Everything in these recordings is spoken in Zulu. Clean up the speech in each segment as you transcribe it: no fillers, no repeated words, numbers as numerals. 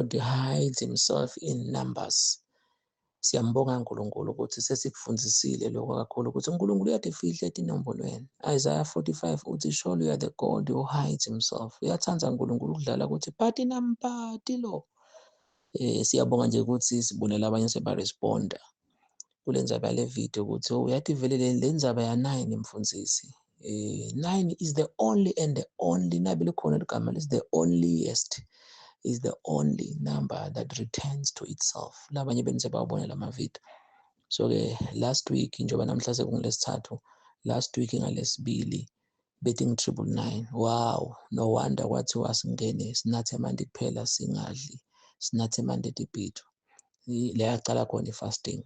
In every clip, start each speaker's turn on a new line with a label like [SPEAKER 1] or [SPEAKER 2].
[SPEAKER 1] God hides himself in numbers. Siyambonga uNkulunkulu ukuthi sesikufundisile lokho kakhulu ukuthi uNkulunkulu uyatifihla etinombolweni. Isaiah 45 uthi surely you are the God who hides himself. Uyathanda uNkulunkulu ukudlala ukuthi party nampati lo. Siyabonga nje ukuthi sibonela abanye sebaresponda kule ndzaba yale video ukuthi uyathi vele le ndzaba ya-9 mfundisi. 9 is the only and the only, nabe likhona ligama is the onlyest, is the only number that returns to itself. Labanye benu sebawabona lama video. So ke last week njengoba namhla sekungilesithathu, last week ngalesibili betting 999. Wow, no wonder kwathiwa singene sinathe amanti kuphela singadli, sinathe amanti etibhitho. Le yaqala khona i-fasting.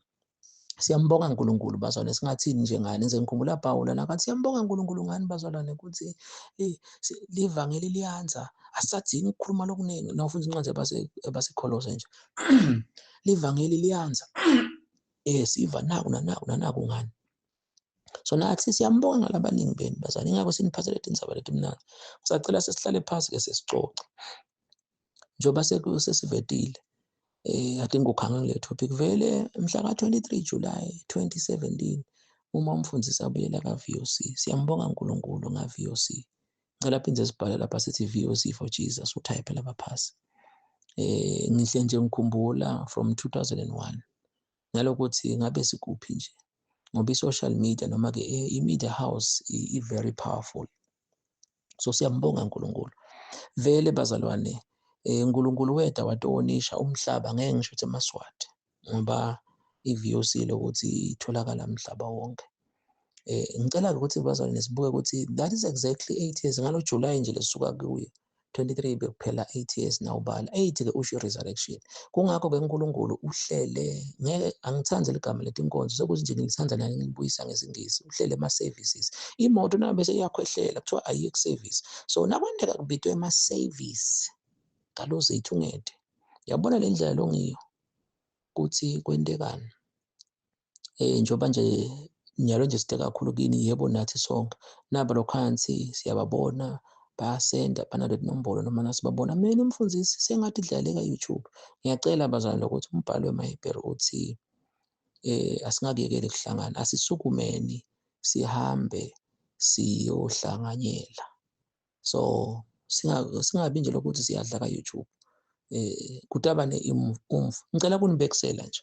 [SPEAKER 1] Siyambonga uNkulunkulu bazalwane, singathini nje ngani, ngize ngikhumbula Pawula nakathi siyambonga uNkulunkulu ngani bazalwane ukuthi livangeli liyanza, asisadingi ukukhuluma lokuningi. Nawufunda incwadi yabaseKholose nje livangeli liyanza, siva naku nanaku nanaku ngani. So nathi siyambonga ngalabaningi benu bazalwane, ingakho siniphathele tindzaba letimnandzi. Ngisacela sesihlale phasi ke sesicoce njengoba sesivetile. Ade ngikukhange kule topic vele mhla ka-23 July 2017 uma umfundisi abuyela ka-VOC. Siyambonga uNkulunkulu nga-VOC. Ngicela phinde sibhale lapha sithi VOC for Jesus, utype lapha phasi. Ngihle nje ngikhumbula from 2001 nalokuthi ngabe sikuphi nje, ngoba i-social media noma ke i-media house i-very powerful. So siyambonga uNkulunkulu vele bazalwane. uNkulunkulu weda watonisha umhlaba, ngeke ngisho ukuthi emaSwati ngoba i-VOC lokuthi itholakala umhlaba wonke. Ngicela ukuthi bazalwane sibuke ukuthi that is exactly 8 years ngalo July nje lesuka kuyo 23 bekuphela 8 years nawubala 8 ke usho i-resurrection. Kungakho ke uNkulunkulu uhlele, ngeke angithandi ligama letinkonzo sekuthi nje ngilithanda nani ngilibuyisa ngesiNgisi, uhlele ama-services. Imoto nayo bese iyakhwehlela kuthiwa ayiye ku-service. So nakwenteka kubitwe ama-service ngalozethu ngede yabona le ndlela longiyo kuthi kwentekani. Njengoba nje nyalo nje side kakhulu kini, yebo nathi sonke naba lokhansi siyababona bayasenda banalo inombolo noma nasibabona. Mina umfundisi sengathi idlaleka YouTube. Ngiyacela bazalwane ukuthi umbhalo wemaHebheru uthi asingakuyekeli kuhlangana, asisukumeni sihambe siyohlanganyela. So singabi nje lokuthi siyadla ka YouTube. Kutaba ne umfu. Ngicela kunibekisela nje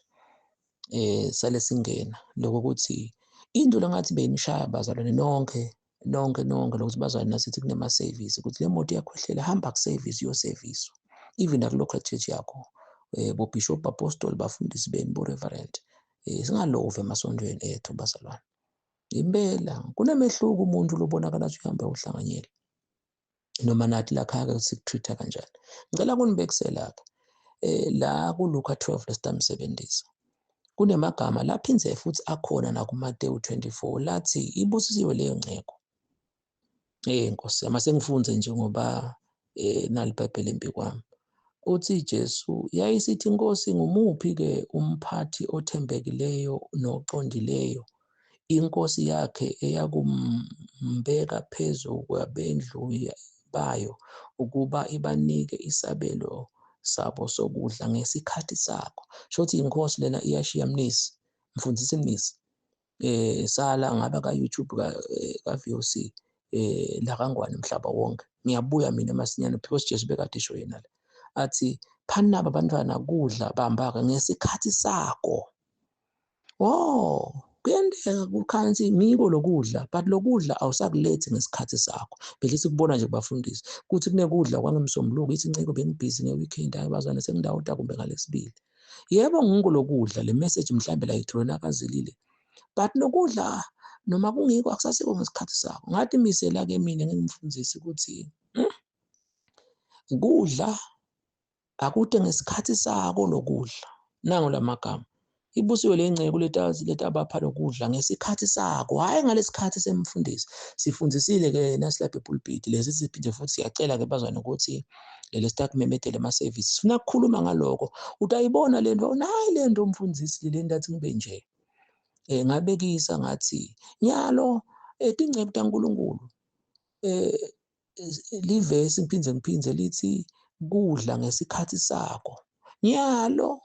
[SPEAKER 1] sale singena lokuthi into lengathi beyinishaya bazalwane nonke nonke nonke lokuthi bazalwane nasithi kunema service ukuthi le moto iyakhwehlela, hamba ku service yo service, even naku local church yakho, bo bishop, apostle, bafundisi benu, bo reverend. Singalove emasontweni ethu bazalwane. Impela kunemehluko umuntu lobonakala athi uhamba uhlanganyela noma nathi lakhaya ke sikutreat kanjani. Ngicela kunibekisela ke la kuLuka 12 lesitamsebenzisa kunemagama laphinze futhi akhona nakuMateyu 24 lathi ibusisiwe leyo nceko. Nkosi yami, sengifunze nje ngoba nali iBhayibheli embi kwami. Uthi Jesu yayisithi inkosi ngumuphi ke umphathi othembekileyo noqondileyo inkosi yakhe eyakumbeka phezu kwabendlu bayo ukuba ibanike isabelo sabo sokudla ngesikhathi sakho. Shothi inkosi lena iyashiya mnisi, mfundisi mnisi. Sala ngaba ka YouTube ka VOC la kaNgwane umhlaba wonke. Ngiyabuya mina masinyane because Jesu bekade esho yena la. Athi phani naba abantwana kudla bambaka ngesikhathi sakho. Oh, kuyenteka kukhansi ngiko lokudla, but lokudla awusakulethi ngesikhathi sakho. Bedle sikubona nje kubafundisi kuthi kunekudla kwangemsombuluko, ithi inciko bengibhizi ngeweekend, hayi bazwane sengindawo kumbe ngalesibili. Yebo ngiko lokudla, le message mhlambe la ithole nakazilile, but nokudla noma kungiko akusasiko ngesikhathi sakho. Ngathi misela ke mina ngimfundisi ukuthi kudla akude ngesikhathi sakho lokudla. Nango lamagama ibusiwe le ncebo letazi letabapha lokudla ngesikhathi sakho, hayi ngalesikhathi semfundisi. Sifundisile ke nasilapha epulpit lesi, siphinde futhi siyacela ke bazwane ukuthi leli start memedele ama service. Sifuna ukukhuluma ngaloko, utayibona lento nayi lento umfundisi le nto athi ngibe nje. Ngabekisa ngathi nyalo tingcebu taNkulunkulu livesi ngiphindze ngiphindze lithi kudla ngesikhathi sakho. Nyalo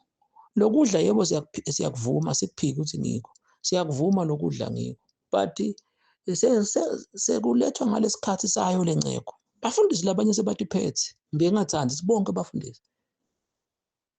[SPEAKER 1] lokudla yebo siyakuvuma, sikuphike ukuthi ngikho, siyakuvuma lokudla ngikho, but sekulethwa ngalesikhathi sayo lenceko. Bafundisi labanye sebatiphethe, ngibe ngingathandi sibonke bafundisi.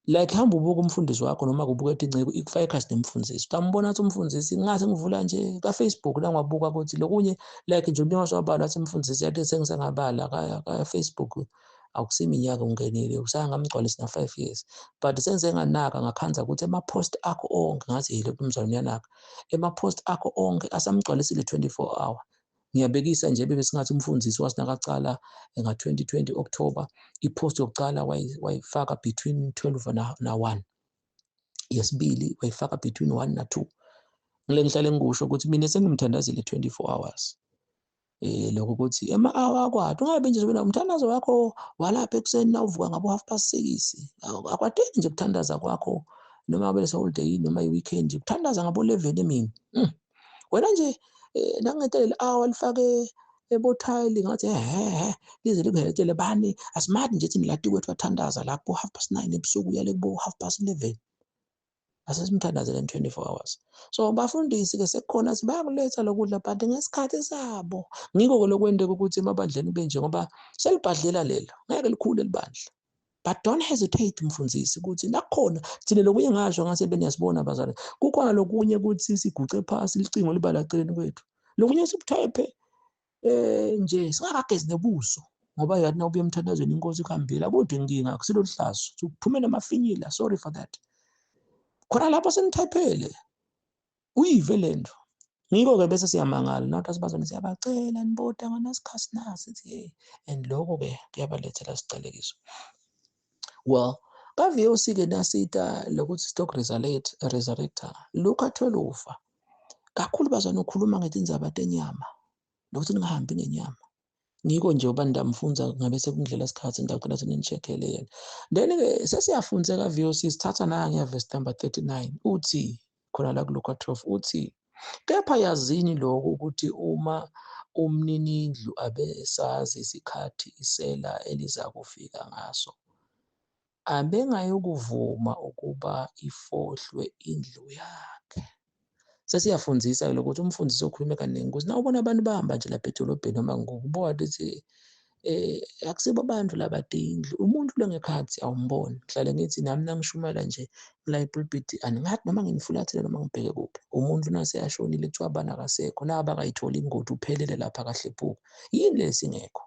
[SPEAKER 1] Like hamba ubuka umfundisi wakho noma kubuka inceko ikufaka ikhasi nemfundisi. Utambona ukuthi umfundisi ngathi ngivula nje ka Facebook la ngiwabuka ukuthi lokunye like nje umnyango wabala athi umfundisi yathi sengisengabala ka Facebook akusiminyaka ungenile usangamgcwalisi na 5 years, but senze nganaka ngakhanza ukuthi ema post akho onke ngathi yile umzalwane uyanaka ema post akho onke asamgcwalisile 24 hour. Ngiyabekisa nje bebe singathi umfundisi wasinakacala nga 2020 October ipost yokuqala wayifaka between 12 na 1, yesibili wayifaka between 1 na 2. Ngile ngihlale ngikusho ukuthi mina sengimthandazile 24 hours. Lokho ukuthi ema hour akwadi ungabe nje wena umthandazo wakho walapha ekuseni nawuvuka ngabo 6:30 akwadeni nje ukuthandaza kwakho noma ngabe holiday noma i-weekend ukuthandaza ngabo 11 emini. Wena nje nangetele hour lifake ebothayili ngathi lize likuheletele bani asimati nje thina lati kwethu athandaza lapho 9:30 ebusuku uyale kubo 11:30. Asesimthandazele 24 hours. So bafundisi ke sekukhona sibayakuletha lokudla but ngesikhathi sabo. Ngiko ke lokwendeka ukuthi emabandleni benje ngoba selibhadlela lelo ngeke likhule libandla. But don't hesitate mfundisi ukuthi nakhona thina lokunye ngasho ngase beniyasibona bazalwane, kukhona lokunye ukuthi siguce phasi licingo libala eceleni kwethu, lokunye sikuthayiphe nje singakagezi nebuso ngoba yathi nawubuya emthandazweni inkosi ikhambile akudingi inkinga akusilo lihlazo uphume namafinyila, sorry for that. Khona lapho senithayiphele uyive lento. Ngiko ke bese siyamangala nathi asibazane siyabacela nibota nganasikhathi nasi sithi hey, and lokho ke kuyabalethela sicalekiso. Well, ka VOC ke nasita lokuthi stock resurrector Luka 12 kakhulu bazana ukhuluma ngetindzaba tenyama lokuthi ningahambi ngenyama. Ngiko nje uba ndamfunza ngabe sekundlela isikhathi ndacela senicheckele yena. Then ke sesiyafunza ka VOC sithatha nange verse number 39 uthi khona la kuLuka 12 uthi kepha yazini lokho ukuthi uma umninindlu abesazi isikhathi isela eliza kufika ngaso abengayokuvuma ukuba ifohlwe indlu yakhe. Sesiyafundzisa lokuthi umfundisi okhuluma kaningi ukuthi nawubona abantu bahamba nje lapha edolobheni noma ngokubona ukuthi akusibo abantu labadindlu umuntu lengekhathi awumboni. Ngihlale ngithi nami nangishumela nje la epulpit angingathi noma ngimfulathele noma ngibheke kuphi umuntu naseyashonile kuthiwa bana akasekho naba akayitholi ingodi uphelele lapha kahlephuka yini lesingekho.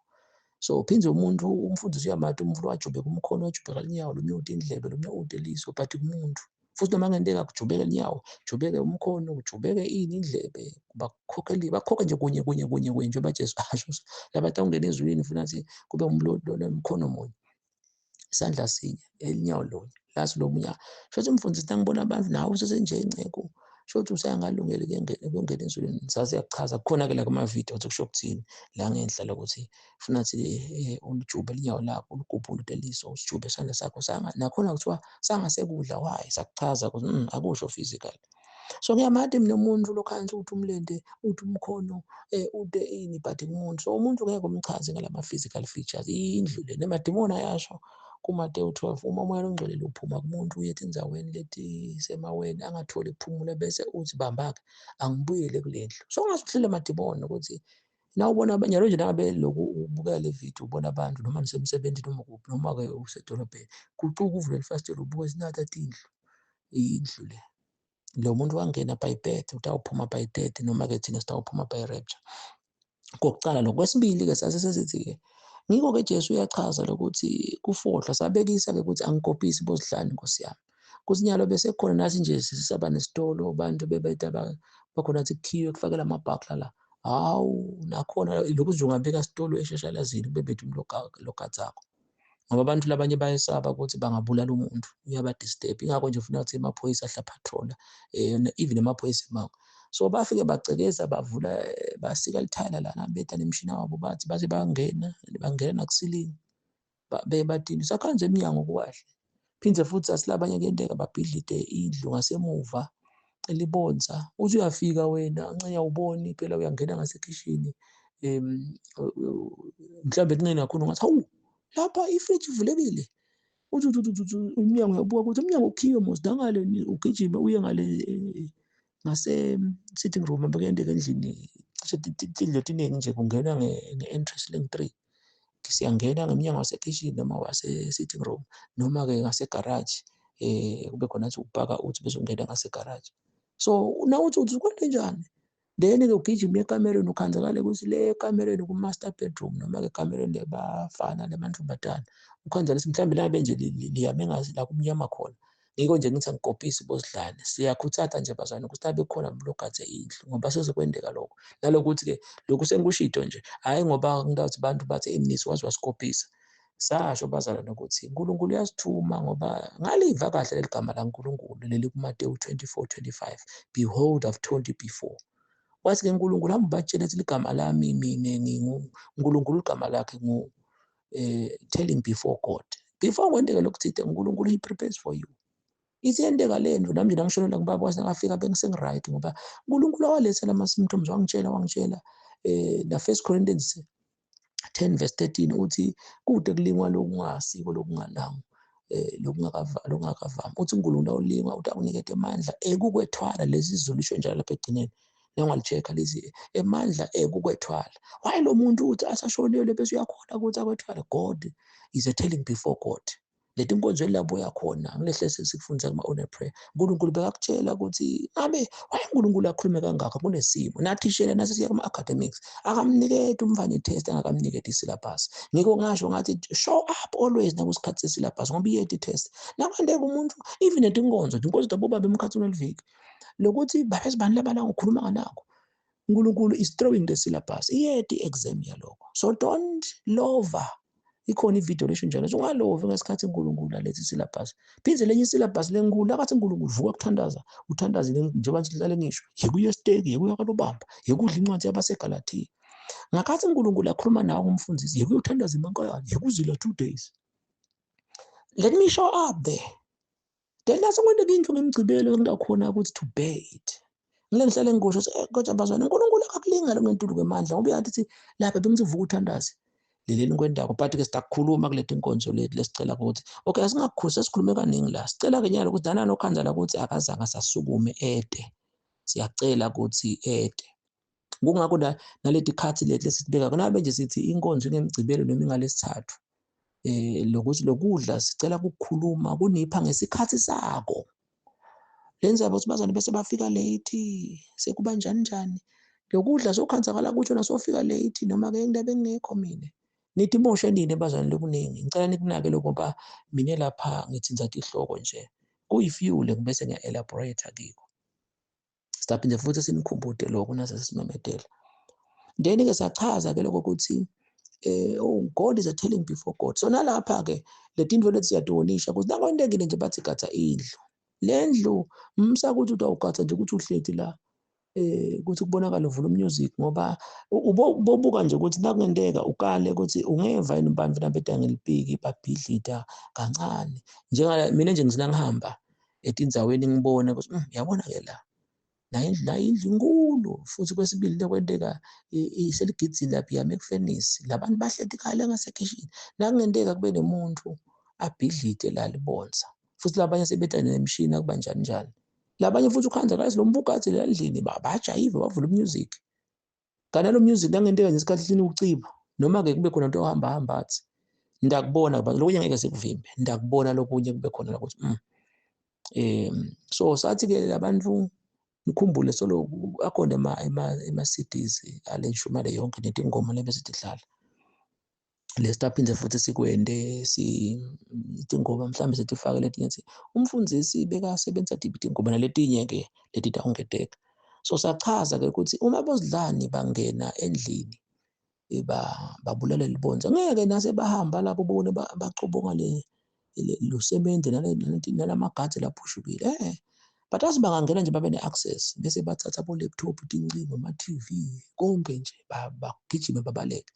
[SPEAKER 1] So phindze umuntu umfundisi uyamati umuntu wajubeka umkhono wajubeka linyawo lomnye ude indlebe lomnye ude liso but umuntu futhi noma ngenteka kujubeke linyawo jubeke umkhono kujubeke ini indlebe bakhokheli bakhokhe nje kunye kunye kunye kunye njengoba Jesu asho labantu awungena ezulwini funa ukuthi kube umlolo umkhono munye isandla sinye elinyawo lonye lathi lomunye. Shothi umfundisi nangibona abantu nawe usesenje inceko shothi useyangalungeli ukungena ezulwini. Sasiyachaza kukhona ke la kuma video ukuthi kusho ukuthini la ngenhla lokuthi funa ukuthi ulijube linyawo lakho uligubhule udeliso usijube isandla sakho sanga nakhona kuthiwa sangasekudla why sakuchaza ukuthi akusho physical. So ngiyamati mina umuntu lokhansi uthi umlende uthi umkhono ude ini but umuntu so umuntu ngeke umchaze ngalama physical features indlu le nemadimoni ayasho kuMateyu 12 uma umoya ongcwele uphuma kumuntu uye etindzaweni letisemaweni angatholi ukuphumula bese uthi bambake angibuyele kule ndlu. So ungathi uhlele amadimoni ukuthi nawubona abanye nje nangabe lokhu ubuka le video ubona abantu noma nisemsebenzini noma kuphi noma ke usedolobheni kucuka uvule ifasitela ubuke sinatha tindlu indlu le lo muntu wangena by birth utawuphuma by death noma ke thina sitawuphuma by rapture. Kokuqala lokho. Kwesibili ke sase sesithi ke ngiko ke Jesu uyachaza lokuthi kufohlwa sabekisa ke ukuthi angikopisi bozihlanu Nkosi yami kusinyalo bese khona nathi nje sisaba nesitolo abantu bebeta bakhona athi kukhiwe kufakela amabhakla la hawu nakhona lokhu nje ungabeka isitolo eshashalazini kube bethu logatsako ngoba abantu labanye bayesaba ukuthi bangabulala umuntu uyabadisturb. Ingakho nje ufuna ukuthi amaphoyisa ahla patrola even amaphoyisa emango. So bafike bacekeza bavula basika lithayela lana betha nemishini wabo bathi baze bangena nakusilingi bebatini sakhanze eminyango kukahle. Phindze futhi asilabanye kuyenteka babhidlide indlu ngasemuva elibonsa uthi uyafika wena ncenye awuboni phela uyangena ngasekhishini mhlawumbe kunene kakhulu ngathi hawu lapha ifridge ivulekile Uthi uthi uthi umnyango uyabuka ukuthi umnyango ukhiwe mos nangale ugijime uye ngale ngase sitting room bekuyenteka endlini cishe tindlu letiningi nje kungenwa nge-entrance leng-3. Siyangena ngemnyango wasekhishini noma wase-sitting room noma-ke ngasegaraji kube khona nje ukupaka uthi bese ungena ngasegaraji. So nawuthi uthi kwenzenjani? Then-ke ugijima uye ekamereni ukhanzakale ukuthi le ekamereni ku-master bedroom noma-ke ekamereni lebafana lemantombazane ukhanzakale ukuthi mhlawumbe labe nje liyame la kumnyama khona. Ngiko nje ngithi angikopisi bosidlane. Siyakhuthatha nje bazalwane ukuthi abe khona logadze indlu ngoba sezokwendeka lokho. Nalokuthi-ke lokhu sengikushito nje hhayi ngoba ngitawuthi abantu bathi emnisi waze wasikopisa. Sasho bazalwane ukuthi uNkulunkulu uyasithuma ngoba ngaliva kahle leli gama laNkulunkulu leli kuMateyu 24:25, behold I've told you before. Wathi-ke uNkulunkulu hamba ubatshele ukuthi ligama lami mina ngingu-Nkulunkulu, igama lakhe ngu telling before God. Before kwenteka lokuthide uNkulunkulu he prepares for you. Ithi yenteka le nto nami nje nangishonela ngibaba wathi nakafika bengisengi-right ngoba uNkulunkulu awaletha lama-symptoms wangitshela na First Corinthians 10 verse 13 uthi kude kulingwa lokungasiko lokungalango lokungakavami. Uthi uNkulunkulu awulingwa uthi akunikete amandla ekukwethwala lezi zulu isho njalo lapha ekugcineni. Nangalicheck lezi emandla ekukwethwala. Why lo muntu uthi asashonile bese uyakhona ukuthi akwethwale? God is a telling before God. Leti nkonzo lapho uyakhona ngilehle sikufundisa kuma on a prayer. uNkulunkulu bekakutshela ukuthi ngabe why uNkulunkulu akhulume kangaka kunesimo. Nathishela nase siya kuma academics akamniketi umfana i-test angakamniketi i-syllabus. Ngiko ngasho ngathi show up always nakusikhathi se-syllabus ngoba iyeti i-test. Nakwenteka umuntu even etinkonzo inkonzo tabobaba emkhathini weliviki lokuthi babesibani labala ngikhuluma nganako. uNkulunkulu is throwing the syllabus. Iyeti exam yalokho. So don't lova. Ikhona ivideo lesho njalo ungalovi ngesikhathi uNkulunkulu alethe isyllabus. Phinde lenye isyllabus lenkulu akathi uNkulunkulu vuka kuthandaza uthandaze njengoba sihlale ngisho yekuya esiteki yekuya kalobamba yekudla incwadi yabaseGalathiya. Ngakhathi uNkulunkulu akhuluma nawe umfundisi yekuya uthandaza imankayana yekuzila 2 days. Let me show up there. Then nasekwenteka indlu ngemgcibelo ngidakhona ukuthi to bear it. Ngile ngihlale ngikusho kodwa bazalwane uNkulunkulu akakulinga lo ngentulu kwemandla ngoba uyathi lapha bengithi vuka uthandaze. Leleni kwendako but ke sidakukhuluma kuleti inkonzo lethu lesicela ukuthi okay asingakukhulisa sesikhulume kaningi la sicela ke nyalo ukuthi nana nokhanza la ukuthi akazange asasukume ede. Siyacela ukuthi ede. Kungakho naleti khathi leti lesibeka kunabe nje sithi inkonzo ngemgcibelo noma ingalesithathu lokuthi lokudla sicela ukukhuluma kunipha ngesikhathi sako. Lenza ukuthi bazalwane bese bafika late sekuba njani njani lokudla sokhanzakala kuthi wena sofika late noma ke indaba engekho mina. Nithi moshe nini bazalwane lokuningi ngicela nikunake lokho ngoba mina lapha ngithinza ihloko nje kuyifuel ngibese ngiya elaborate kiko. Siphinde futhi sinikhumbule lokho nase sisimemedela. Then ke sachaza ke lokho ukuthi oh God is a telling before God. So nalapha ke letinto leti siyatonisha ukuthi nakwentekile nje bathi gatha indlu. Le ndlu msa ukuthi utawugatha nje ukuthi uhleti la ukuthi kubonakala uvula music ngoba ubobuka nje ukuthi nakungenteka ukale ukuthi ungeva yini abantu nabeda ngelipiki babhidlita kancane. Njenga mina nje ngizina ngihamba etindzaweni ngibone ukuthi yabona ke la la indlu inkulu futhi kwesibili lekwenteka iseligidini lapha yami ekufenisi labantu bahleti khale ngasekhishini nakungenteka kube nemuntu abhidlite la libonsa futhi labanye sebetha nemishini kuba njani njani labanye futhi ukhanza kahle lo mbugathi la endlini bajayive bavula music kana lo music nangenteka ngesikhathi hlini uciba noma ke kube khona into ohamba hamba athi ndakubona lokunye ngeke sikuvimbe ndakubona lokunye kube khona ukuthi so sathi ke labantu nikhumbule solo akhona ema CDs ale nshumale yonke netingoma lebese tidlala lesiphinde futhi sikwende si tingoma mhlambe setifake letinye umfundisi bekasebenza tiphi tingoma naletinye ke letitawungeteka. So sachaza ke ukuthi uma bozidlani bangena endlini babulala libonza ngeke nase bahamba lapho bone bacobonga le lusebenze nalamagadi laphushukile but asibangangena nje babe ne-access bese bathatha bo-laptop tincingo ama-TV konke nje bagijime babaleke.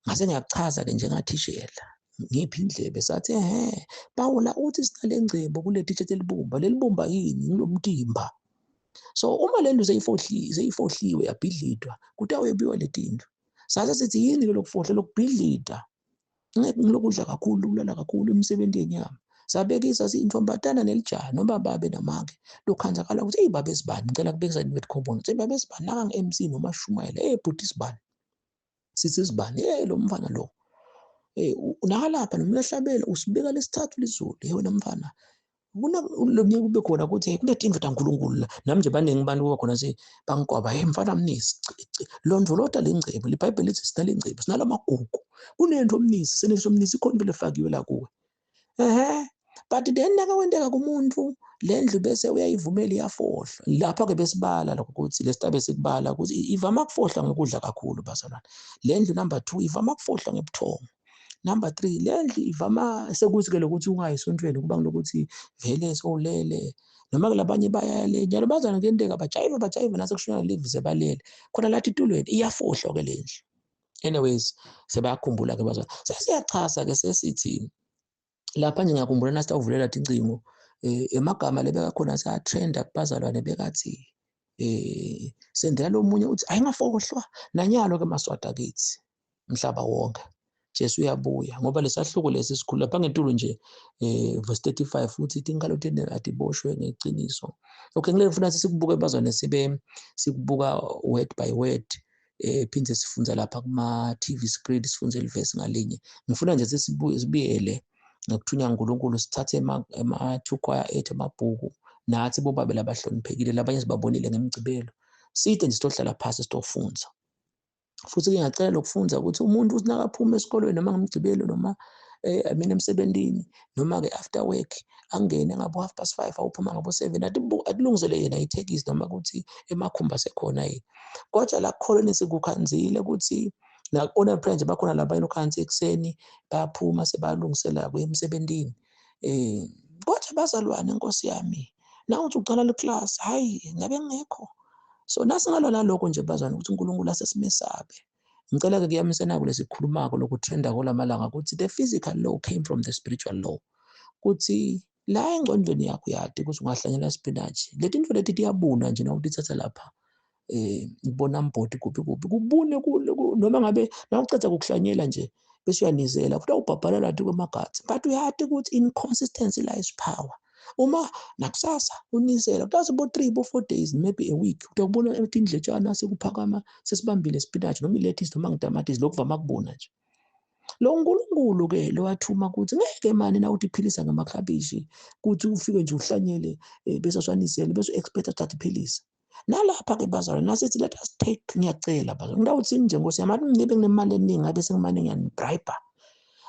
[SPEAKER 1] Ngase ngiyakuchaza ke njengathishela ngiphi indlebe sathi Pawula uthi sinale ngcebo kule titshe elibumba lelibumba yini ngilomtimba. So uma le ndlu seyifohliwe yabhidlidwa kutawuyebiwa letindlu. Sase sithi yini ke lokufohla lokubhidlida Ngilokudla kakhulu, ukulala kakhulu, imisebenzi yenyama. Sabekisa siyintombatana nelijaha noma babe namake lokhanzakala ukuthi eyi babe sibani, ngicela kubekisa nibethi hey babe sibani naka ngi-MC noma shumayela, hey bhuti sibani, sisi sibani, hey lo mfana lo, hey nakalapha noma uyahlabela usibeka lesithathu lizulu, hey wena mfana. Lo mnyaka kube khona ukuthi kunetindlu taNkulunkulu la. Nami nje baningi abantu kuba khona nje bangikwaba, hey mfana mnisi, londvolota lengcebo, iBhayibheli lithi sinale ngcebo, sinalamagugu. Kunento mnisi, senento mnisi ikhona into lefakiwe la kuwe. But then nakakwenteka kumuntu lendlu bese uyayivumela iyafohlwa. Lapha ke besibala lokho ukuthi lesitabe sikubala ukuthi ivama kufohlwa ngokudla kakhulu bazalwane. Lendlu number 2 ivama kufohlwa ngebuthongo. Number 3 lendlu ivama sekuthi ke lokuthi ungayi esontweni kuba ngilokuthi vele sowulele noma ke labanye bayale njalo bazana kuyenteka bajayiva bajayiva nase kushona live sebalele khona lathi itulweni iyafohlwa ke lendlu. Anyways sebayakhumbula ke bazalwane. Sesiyachaza ke sesithi lapha nje ngiyakhumbula nasitawuvulela tincingo emagama lebeka khona satrenda kubazalwane bekathi sendela lo munye uthi ayingafohlwa nanyalo ke maswada kithi mhlaba wonke Jesu uyabuya ngoba lesahluko lesi sikhulu lapha ngetulu nje verse 35 uthi tinkalo tene atiboshwe ngeqiniso. Okay, ngile ngifuna sikubuke bazwane sibe sikubuka word by word phinde sifunza lapha kuma TV screen sifunze livesi ngalinye. Ngifuna nje sibuyele ngokuthunywa uNkulunkulu sithathe ema-two choir ethu amabhuku nathi bobabe labahloniphekile labanye sibabonile ngemigcibelo side nje sitohlala phasi sitofunza. Futhi ke ngiyacela lokufunza ukuthi umuntu uthi nakaphuma esikolweni noma ngomgcibelo noma mina emsebenzini noma ke after work angene ngabo 5:30 awuphuma ngabo 7 atilungisele yena itekisi noma ukuthi emakhumba sekhona yini. Kodwa la kukholweni sikukhanzile ukuthi na ona friends bakhona labanye lokhansi ekuseni bayaphuma sebalungisela kuya emsebenzini. Kodwa bazalwane Nkosi yami nawuthi uqala le class hayi ngabe ngekho. So nasingalwa nalokho nje bazalwane ukuthi uNkulunkulu asesimesabe. Ngicela ke kuyamisena kulesikhulumako lokutrenda kulamalanga ukuthi the physical law came from the spiritual law. Kuthi la engcondweni yakho uyati ukuthi ungahlanyela spinach. Leti ntfo leti tiyabuna nje nawutithatha lapha ngibona mbhodi kuphi kuphi kubune noma ngabe nawuceda ukuhlanyela nje bese uyanizela futhi awubhabhala lathi kwemagathi but uyati ukuthi inconsistency lies power. Uma nakusasa unisela kutazi bo 3 bo 4 days maybe a week utawubona etindletshana sekuphakama sesibambile spinach noma ilettuce noma ngitamatisi lokuvama kubona nje. Lo uNkulunkulu ke lo wathuma ukuthi ngeke mani na uthi philisa ngamaklabishi kuthi ufike nje uhlanyele bese uswanisele bese expect ukuthi aphilise. Nalapha ke bazalwane nasithi let us take ngiyacela bazalwane ngidawuthini nje Nkosi yami ngibe nginemali eningi ngabe sengimane ngiyanibribe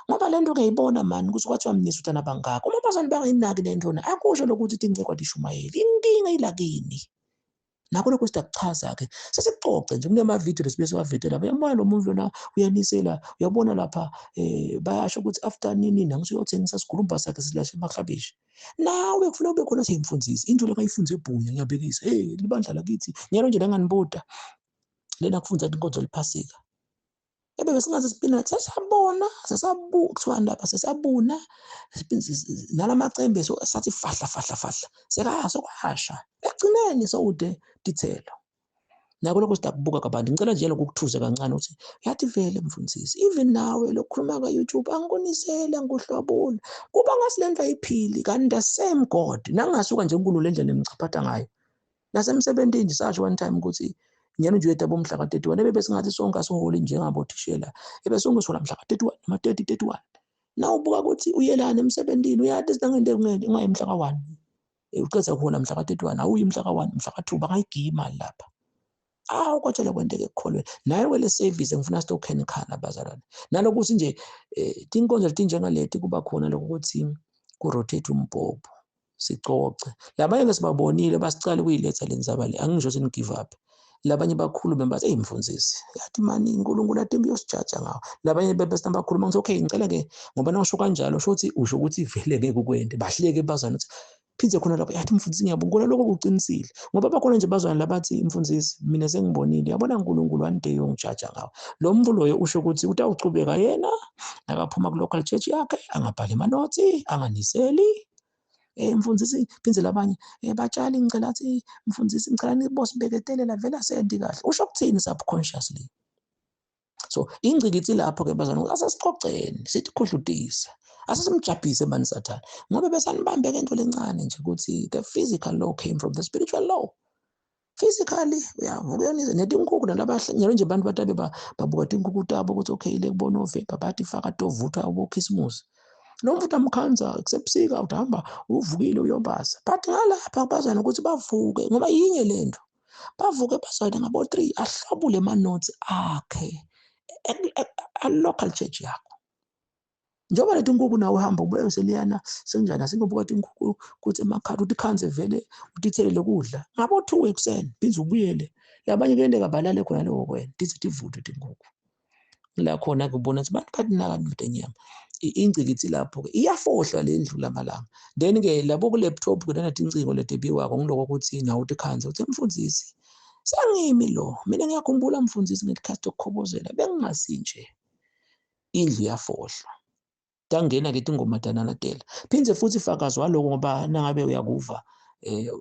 [SPEAKER 1] ngoba le nto ngiyayibona mani ukuthi kwathiwa mnisi uthana bangaka uma bazalwane bangayinaki le nto akusho lokuthi tincekwa tishumayeli inkinga ilakini. Nakho lokho sidakuchaza ke sesixoxe nje kunema video lesibe siwavideo lapha uyambona lo muntu lona uyanisela uyabona lapha bayasho ukuthi after nini nangithi uyothengisa sigulumba sakhe silashe emaklabishi. Nawe kufuna ube khona seyimfundisi into lekayifunze ebhunya ngiyabekisa hey libandla lakithi nyalo nje langanibuda lena kufunza inkonzo liphasika ebe besingaze spinach sesabona sesabu kuthiwa lapha sesabuna nalamacembe sathi fahla fahla fahla sekasokwasha ekugcineni sowude tithelo. Nako lokho sidakubuka kabanti ngicela nje lokukuthuza kancane ukuthi yathi vele mfundisi even nawe lokukhuluma ka YouTube angikunisela ngikuhlwabula kuba ngasilento ayiphili kanti the same God nangasuka nje uNkulunkulu lendlela emchaphatha ngayo. Nasemsebenzini sasho one time ukuthi nyalo nje uyetaba umhla ka-31 ebe besingathi sonke asiholi njengabothishela ebe sonke sihola mhla ka-31 noma 30 31. Nawubuka ukuthi uyelana emsebenzini uyathi sinangente ungayi mhla ka-1 uqeda kuhola mhla ka-31 awuyi mhla ka-1 mhla ka-2 bangayigiya imali lapha. Awu kodwa kwenteke ekukholweni nayo kwele service ngifuna sitokhenekhana bazalwane nalokuthi nje tinkonzo letinjengaleti kuba khona lokuthi ku-rotate umbhobho sicoce labanye ke sibabonile basicala ukuyiletha le ndzaba le angisho ukuthi give up labanye bakhulume bathi hey mfundisi yathi mani uNkulunkulu athi uyosijaja ngawo labanye bese bakhuluma ngithi okay ngicela ke ngoba nawusho kanjalo usho ukuthi usho ukuthi vele ngeke ukwende bahleke bazana ukuthi phindze khona lapho yathi mfundisi ngiyabonga lokho kuqinisile ngoba bakhona nje bazwana labathi mfundisi mina sengibonile yabona uNkulunkulu one day uyongijaja ngawo lo mvu loyo usho ukuthi utawuchubeka yena nakaphuma ku local church yakhe angabhali amanothi anganiseli mfundisi phindze labanye batshali ngicela athi mfundisi ngicela nibosibeketelela vele asendi kahle usho ukuthini subconsciously. So ingcikitsi lapho-ke bazalwane, asesixoxeni sithi khuhlutisa, asesimjabhise mani Sathane, ngoba besanibambe ngento lencane nje ukuthi the physical law came from the spiritual law. Physically uyavuka uyoniza netinkukhu nalabahlanyelo nje, abantu batabe babuka tinkukhu tabo ukuthi okay le kubona ovemba bathi faka tovuthwa abokhisimusi. Lo mfuthu amkhanza kusebusika uhamba uvukile uyobasa, but ngalapha bazana ukuthi bavuke ngoba yinye lento, bavuke bazane ngabo-3 ahlobule ama-notes akhe a-local church yakho. Njengoba leti nkukhu nawe uhamba ubuye useliyana senjani, asingobuka tinkukhu kuthi emakhaya uthi khanze vele utithelele ukudla ngabo-2 ekuseni phinde ubuyele. Labanye kuyenteka balale khona leyo kwena tithi tivuthwe tinkukhu. La khona-ke ubona ukuthi bantu bathi naka into enyama. Ingcikitsi lapho-ke iyafohlwa le ndlu lamalanga. Then-ke labo ku-laptop-ke nanatincingo letebiwako ngiloko ukuthi nawe uthi khanze uthi mfundisi sangimi lo, mina ngiyakhumbula mfundisi ngesikhathi sokukhobozela bengingasinje. Indlu iyafohlwa. Tangena-ke tingoma tananatela. Phindze futhi fakazi waloko ngoba nangabe uyakuva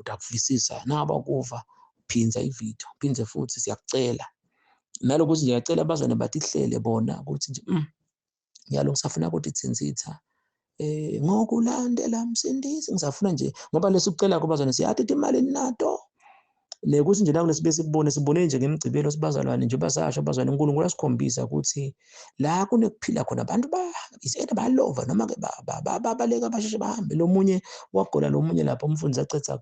[SPEAKER 1] utakuvisisa, nangabe akuva phindza ividiyo, phindze futhi siyakucela. Nalokuthi nje ngiyacela abazwane batihlele bona ukuthi nje ngiyalo ngisafuna ukuthi tsintsitha ngokulandela Msindisi, ngisafuna nje ngoba lesikucela kubazwane siyathi imali nato. Nekuthi nje nakulesi bese sibone sibone nje ngemigcibelo sibazalwane nje basasho abazalwane uNkulunkulu asikhombisa ukuthi la kunekuphila khona abantu ba is either balova noma ke babaleka basheshe bahambe. Lo munye wagola lo munye lapho umfundisi acetha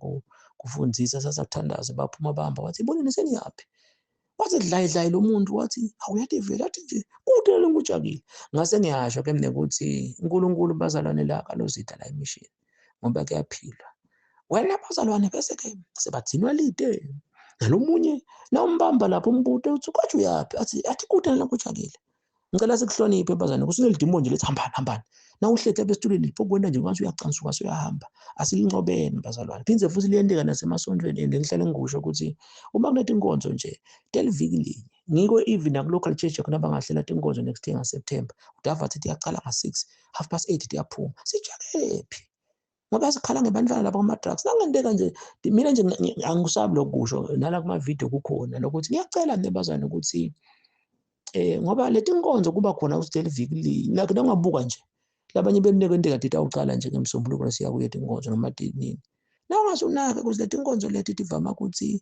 [SPEAKER 1] kufundzisa sasathandaza baphuma bahamba wathi iboneni seniyaphi, wathi dlayi dlayi lo muntu wathi awuyathi vele athi nje kude le ngujabile. Ngase ngiyasho ke mina ukuthi uNkulunkulu bazalwane la kalozitha la emishini ngoba kuyaphilwa. Wena bazalwane bese ke sebagcinwa lide nalomunye nawumbamba lapho umbuto uthi kwathi uyaphi, athi kude la ngujabile. Ngicela sikuhloniphe bazalwane, kusuke lidimoni nje lethi hambani hambani. Nawuhleti lapha esitulweni lipho kuwena nje ngathi uyacansuka usuyahamba. Asilinqobeni bazalwane. Phindze futhi liyenteka nasemasontweni, and ngihlale ngikusho ukuthi uma kunetinkonzo nje teliviki linye, ngiko even naku-local church khona bangahlela tinkonzo next year ngaSeptember, udava athi tiyacala nga-6, 8:30 tiyaphuma. Sijakephi? Ngoba sikhala ngebantwana lapha kuma-drugs. Nangenteka nje mina nje angikusabi lokusho nala kuma-video kukhona lokuthi ngiyacela nebazane ukuthi ngoba leti nkonzo kuba khona ukuthi leli viki linye like nangabuka nje labanye benike into kade itawucala nje ngemsombuluko lesiya kuye tinkonzo noma tinini, nawungasunaka ukuthi leti nkonzo leti tivama ukuthi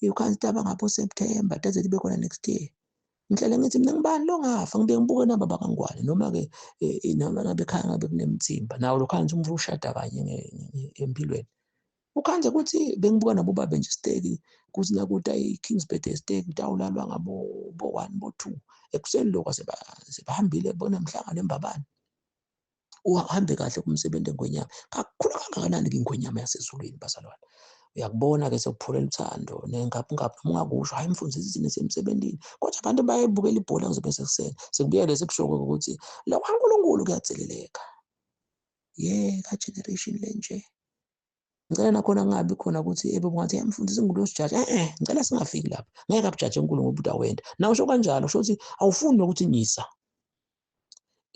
[SPEAKER 1] you can't start ngabo September taze tibe khona next year. Ngihlale ngithi mina ngibani lo ngafa ngibe ngibuke naba bakangwane noma ke noma ngabe ekhaya ngabe kunemthimba nawo lokho nje umuntu ushada kanye empilweni. Ukhanze ukuthi bengibuka nabo babe nje steak kuthi nakuta i-King's Birthday steak utawulalwa ngabo bo 1 bo 2 ekuseni lokho sebahambile bona emhlangano embabane. Uhambe kahle kumsebenzi engonyama kakhulu kangakanani ke ingonyama yasezulwini bazalwane. Uyakubona ke sekuphulela uthando nengaphungaphu noma ungakusho hayi mfundisi thina sisemsebenzini, kodwa abantu bayebukela ibhola kuze bese kuseni sekubuya lesi kusho ukuthi lo kaNkulunkulu kuyatheleleka. Yeka generation lenje. Ngicela nakhona kungabi khona ukuthi ebe ungathi mfundisi ngulosijaji, ngicela singafiki lapha, ngeke akujaje uNkulunkulu ngoba utawenda. Na usho kanjalo usho ukuthi awufuni nokuthi nyisa.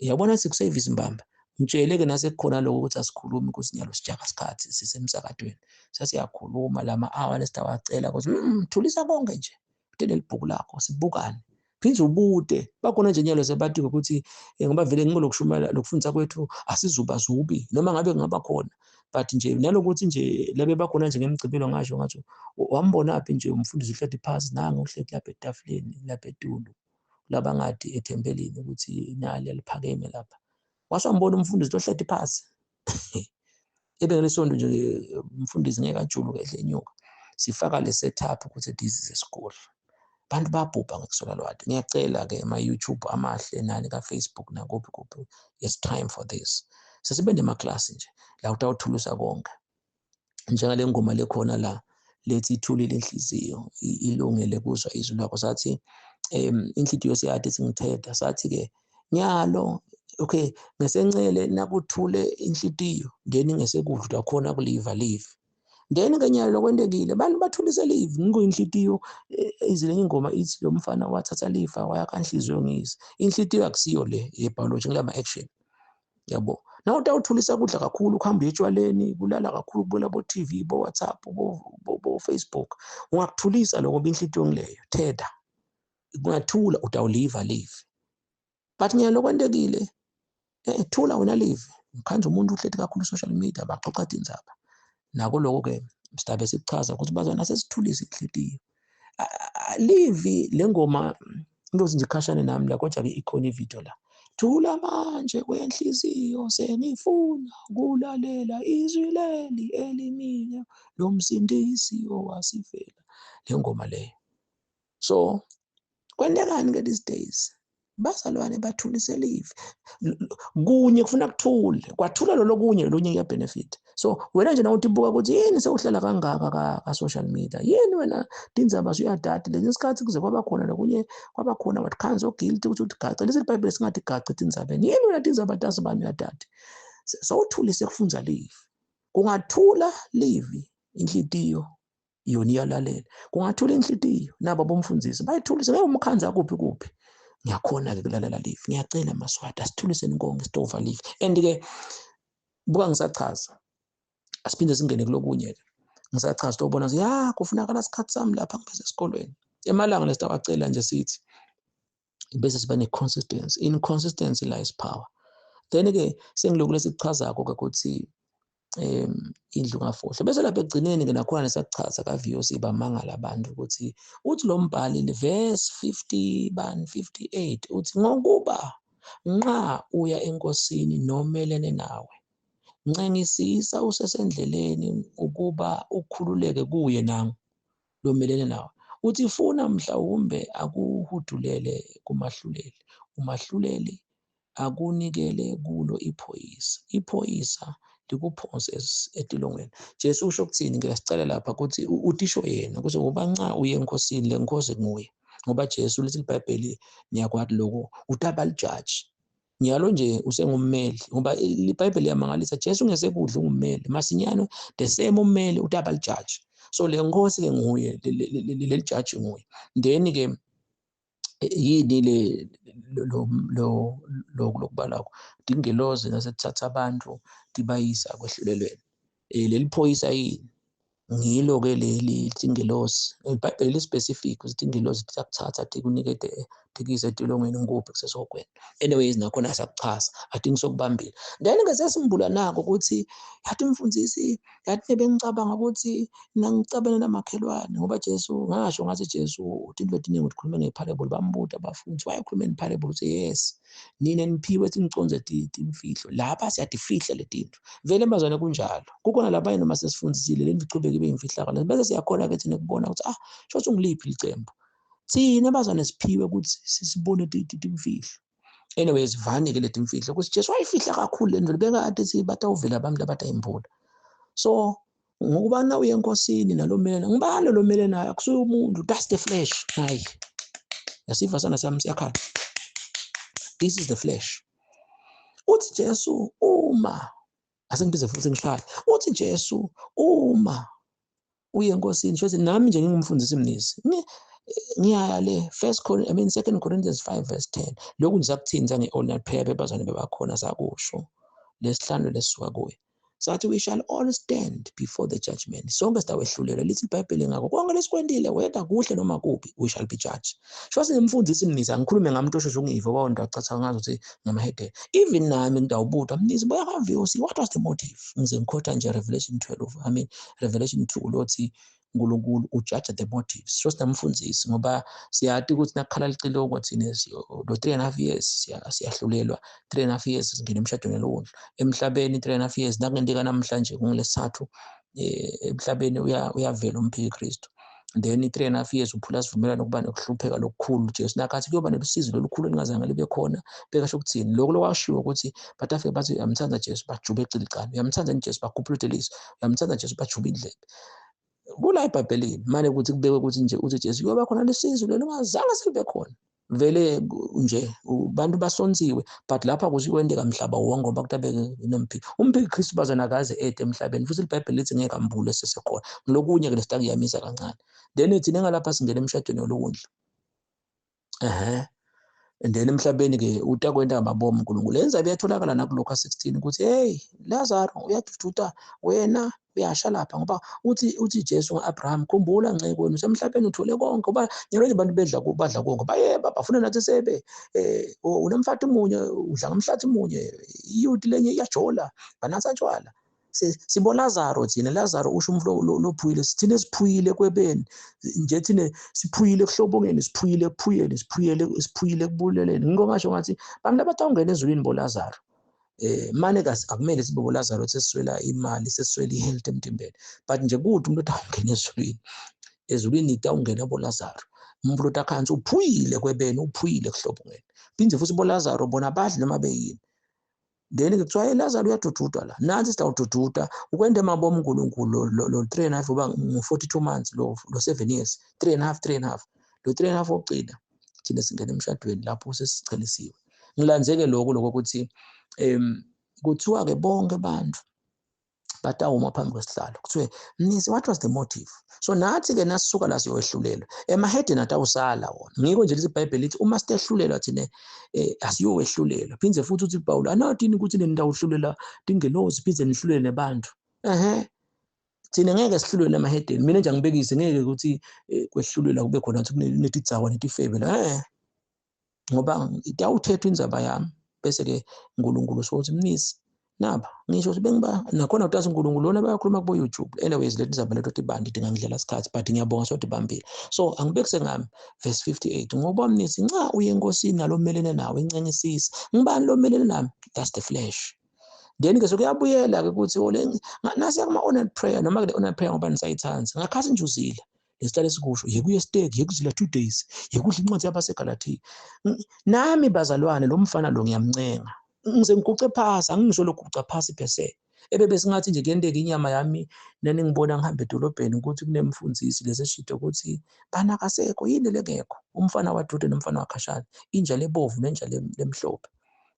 [SPEAKER 1] Uyabona sikuservice mbamba. Ngitshele ke nasekukhona lokho ukuthi asikhulumi ukuthi nyalo sijaka isikhathi sisemsakadweni. Sesiyakhuluma lama hour lesitawacela ukuthi thulisa konke nje. Utele libhuku lakho sibukane. Phinde ubude bakhona nje nyalo sebathi ukuthi ngoba vele ngikulokushumayela lokufundisa kwethu asizubazubi noma ngabe kungaba khona, but nje nalokuthi nje labe bakhona nje ngemigcibelo ngasho ngathi wambona phi nje umfundisi uhleti phansi nangu uhleti lapha etafuleni lapha etulu labangathi ethempelini ukuthi nali aliphakeme lapha, wasambona umfundisi ohleti phansi ebe ngelesonto nje umfundisi ngeke ajuluke ehle enyuka. Sifaka le setup ukuthi this is a school. Abantu babhubha ngekusola lwati. Ngiyacela ke ama YouTube amahle nani ka Facebook nakuphi kuphi, it's time for this. Sesibe nemaklasi nje la utawuthulusa konke njengale ngoma lekhona la lethi ithulile inhliziyo ilungele kuzwa izwi lakho. Sathi inhliziyo siyade singithetha sathi ke nyalo okay ngesencele nakuthule inhliziyo then ngesekudla utakhona kuliva live. Then ke nyalo lokwentekile abantu bathulise live ngiko inhliziyo izilenye ingoma ithi lo mfana wathatha lifa waya kanhliziyo ngisi. Inhliziyo akusiyo le yebiology ngilama action yabo. Na utawuthulisa kudla kakhulu ukuhamba etshwaleni kulala kakhulu kubona bo TV bo WhatsApp bo Facebook, ungakuthulisa lokho inhliziyo ngileyo theda kungathula utawuliva live. But ngiyalokwentekile thula wena live ngikhanza umuntu uhleti kakhulu social media baxoxa tindzaba. Nako lokho-ke sidabe sikuchaza ukuthi bazwana sesithulise inhlitiyo. Livi le ngoma intozi nje ikhashane nami la, kodwa-ke ikhona ividiyo la. Thula manje kwenhliziyo sengifuna kulalela izwi leli elimina lomsindisi owasifela, le ngoma leyo. So kwentekani-ke these days? Bazalwane bathulise live kunye kufuna kuthule, kwathula lolo kunye lolunye kuyabenefit. So wena nje nawuthi buka ukuthi yini sewuhlala kangaka ka-social media, yini wena tindzaba suyadati lesinye isikhathi kuze kwaba khona lokunye, kwaba khona what kinds of guilty ukuthi uthi gace lesi iBhayibheli singathi gace tindzabeni. Yini wena tindzaba tasibani uyadati? Sowuthulise kufunza live. Kungathula live inhlitiyo yona iyalalela, kungathula inhlitiyo nabo bomfundisi bayithulise ngeke umkhanza kuphi kuphi. Ngiyakhona-ke kulalela live. Ngiyacela Maswati asithuliseni konke sitova live. And-ke buka ngisachaza, asiphinde singene kulokunye-ke. Ngisachaza sitobona ukuthi ya kufunakala isikhathi sami lapha ngibese esikolweni. Emalanga lesitawacela nje sithi bese siba ne-consistency. In consistency lies power. Then-ke sengilokhu lesikuchazako-ke ukuthi indlu ngafohla. Bese lapha ekugcineni-ke nakhona lesakuchaza ka-VOC bamangala abantu ukuthi uthi lo mbhali le verse 50 bani 58 uthi ngokuba nqa uya enkosini nomelene nawe ncengisisa usesendleleni ukuba ukhululeke kuye nangu lomelene nawe. Uthi funa mhlawumbe akuhudulele kumahluleli, umahluleli akunikele kulo iphoyisa, iphoyisa likuphonse etilongweni. Jesu usho ukuthini? Ngiyasicela lapha ukuthi utisho yena ukuthi ngoba nca uye enkosini, le nkosi nguye. Ngoba Jesu lithi iBhayibheli niyakwati lokho utaba lijaji. Nyalo nje usengummeli ngoba iBhayibheli liyamangalisa, Jesu ngesekudla ungummeli masinyane the same ummeli utaba lijaji. So le nkosi ke nguye, leli jaji nguye. Then ke yini le lo lo lokubalako tingelozi nasethatha abantu tibayisa kwehlulelweni. Leli phoyisa yini? Ngilo ke leli tingelosi. IBhayibheli li specific ukuthi tingelosi tiyakuthatha tikunikete tikise etilongweni ngikuphi kusesogweni. Anyways nakhona siyakuchaza athi ngisokubambile. Then ke sesimbula nako ukuthi yathi mfundisi yathi bengicabanga ukuthi nangicabene namakhelwane ngoba Jesu ngasho ngathi Jesu uthi into etiningi ukhuluma ngeparable bambuta abafundi wayekhuluma ngeparable uthi yes nina niphiwe siniconze timfihlo lapha siyatifihla letinto vele bazwane kunjalo kukhona labanye noma sesifundisile le ndichubeke ibe imfihlakalo bese siyakhona ke thina kubona ukuthi ah shothi ungiliphi licembu thina bazwane siphiwe ukuthi sisibone timfihlo. Anyways vani ke letimfihlo ukuthi Jesu wayifihla kakhulu le nto bekade sithi batawuvela abantu abatayimbula. So ngokubana uye enkosini nalomelene ngibani lo melene naye akusuye umuntu, that's the flesh. Hayi yasiva sana sami siyakhala, this is the flesh. Uthi Jesu uma asengibize futhi ngihlale, uthi Jesu uma uye enkosini shothi nami nje ngingumfundisi mnisi ngiyaya le first I mean 2 Corinthians 5 verse 10 lokhu nje sakuthinza nge-all night prayer bebazwane bebakhona sakusho lesihlanu lesisuka kuye sathi we shall all stand before the judgment, sonke sitawehlulela lithi iBhayibheli ngakho konke lesikwentile whether kuhle noma kubi we shall be judged. Sho sinemfundisi mnisi angikhulume ngami umuntu osheshe ungive wawonto acatha ngazo ukuthi ngamahedela even nami ngidawubuta mnisi boya ka VOC what was the motive ngize ngikhotha nje Revelation 12 I mean Revelation 2 lothi uNkulunkulu ujudge the motives. Sho sinamfundisi ngoba siyati ukuthi nakukhala licilongo thina lo 3.5 years siyahlulelwa, 3.5 years singena emshadweni lowondlu emhlabeni, 3.5 years nakungenteka namhlanje kungilesithathu emhlabeni uyavela umphiki Kristu. Then 3.5 years uphula sivumelwano kuba nokuhlupheka lokukhulu. Jesu nakathi kuyoba nelusizi lolukhulu elingazange libe khona. Bekasho ukuthini lokho lokwashiwo ukuthi batafike bathi uyamthanda Jesu bajube ecilicane, uyamthanda Jesu bakhuphula udeliso, uyamthanda Jesu bajube indlebe. Kula eBhayibhelini manje ukuthi kubekwe ukuthi nje uthi Jesu kuyoba khona lesizi lelo ngazange selibe khona vele nje abantu basonsiwe, but lapha kusikwendeka mhlaba wonke ngoba kutabeke nomphiki umphiki Kristu bazana akaze ede emhlabeni futhi iBhayibheli lithi ngeke ambule sesekhona. Ngilokunye ke lesitangiyamisa kancane then thina ngalapha singena emshadweni olowundlu and then emhlabeni ke utakwenta amabomu uNkulunkulu yenza biyatholakala nakuLuka 16 ukuthi hey Lazaro uyadududa wena. Uyasha lapha ngoba uthi Jesu ngo-Abraham, khumbula nceku wena usemhlabeni uthole konke, ngoba nyalo nje abantu bedla badla konke, bayeba bafuna nathi sebe unomfati munye udla ngomhlathi munye, iyuti lenye iyajola banatha tshwala. Sibo Lazaro thina. Lazaro usho umuntu lophuyile, sithina siphuyile kwebeni nje, thina siphuyile kuhlobongeni, siphuyile ekuphuyeni, siphuyile ekubuleleni. Ngiko ngasho ngathi bantu abatawungena ezulwini bo Lazaro. Mane akumele sibe bo Lazaro sesiswela imali, sesiswela i-health emtimbeni, but nje kude umuntu otawungena ezulwini. Ezulwini itawungena bo Lazaro, umuntu otakhansi uphuyile kwebeni, uphuyile kuhlobongeni. Phinde futhi bo Lazaro bona badli noma beyini. Then kuthiwa hey Lazaro uyadududa la, nansi sitawudududa ukwenda emabomu uNkulunkulu lo 3.5 uba ngu-42 months, lo 7 years, 3.5 3.5, lo 3.5 wokugcina thina singena emshadweni lapho sesichelisiwe. Ngilandzeke lokho lokuthi kuthiwa ke bonke abantu batawuma phambi kwesihlalo, kuthiwe Mnisi, what was the motive? So nathi ke nasisuka la siyowehlulelwa, emahedeni atawusala wona. Ngiko nje lithi iBhayibheli lithi uma sitehlulelwa thina asiyowehlulelwa. Phinde futhi uthi Paul anathini ukuthi nitawuhlulela tingelosi phinde nihlulele nebantu. Thina ngeke sihlulele emahedeni. Mina nje angibekise ngeke ukuthi kwehlulelwa kube khona ukuthi kunetidzawa netifebe la. Ngoba itawuthethwa indzaba yami bese ke uNkulunkulu sokuthi Mnisi naba ngisho ukuthi bengiba nakhona utazi uNkulunkulu lona bayakhuluma kubo YouTube. Anyways leti zaba leto tibandi ngangidlela isikhathi, but ngiyabonga sothi bambile. So angibekise ngami verse 58, ngoba Mnisi nxa uye enkosini nalomelene nawe incengisisa, ngibani lomelene nami? That's the flesh. Then ke sokuyabuyela ke ukuthi nasiya kuma online prayer, noma ke online prayer ngoba nisayithanzi ngakhathi nje uzila lesihlale sikusho yekuye stake, yekuzila 2 days, yekudla incwadi yabaseGalatia. Nami bazalwane lo mfana lo ngiyamncenga, ngize ngiguce phasi, angisho lokuguca phasi phese ebebe singathi nje kuyenteka inyama yami nani ngibona ngihamba edolobheni ukuthi kunemfundisi leseshito ukuthi bana kasekho yini lengekho, umfana wadude nomfana wakhashana, inja lebovu nenja lemhlophe.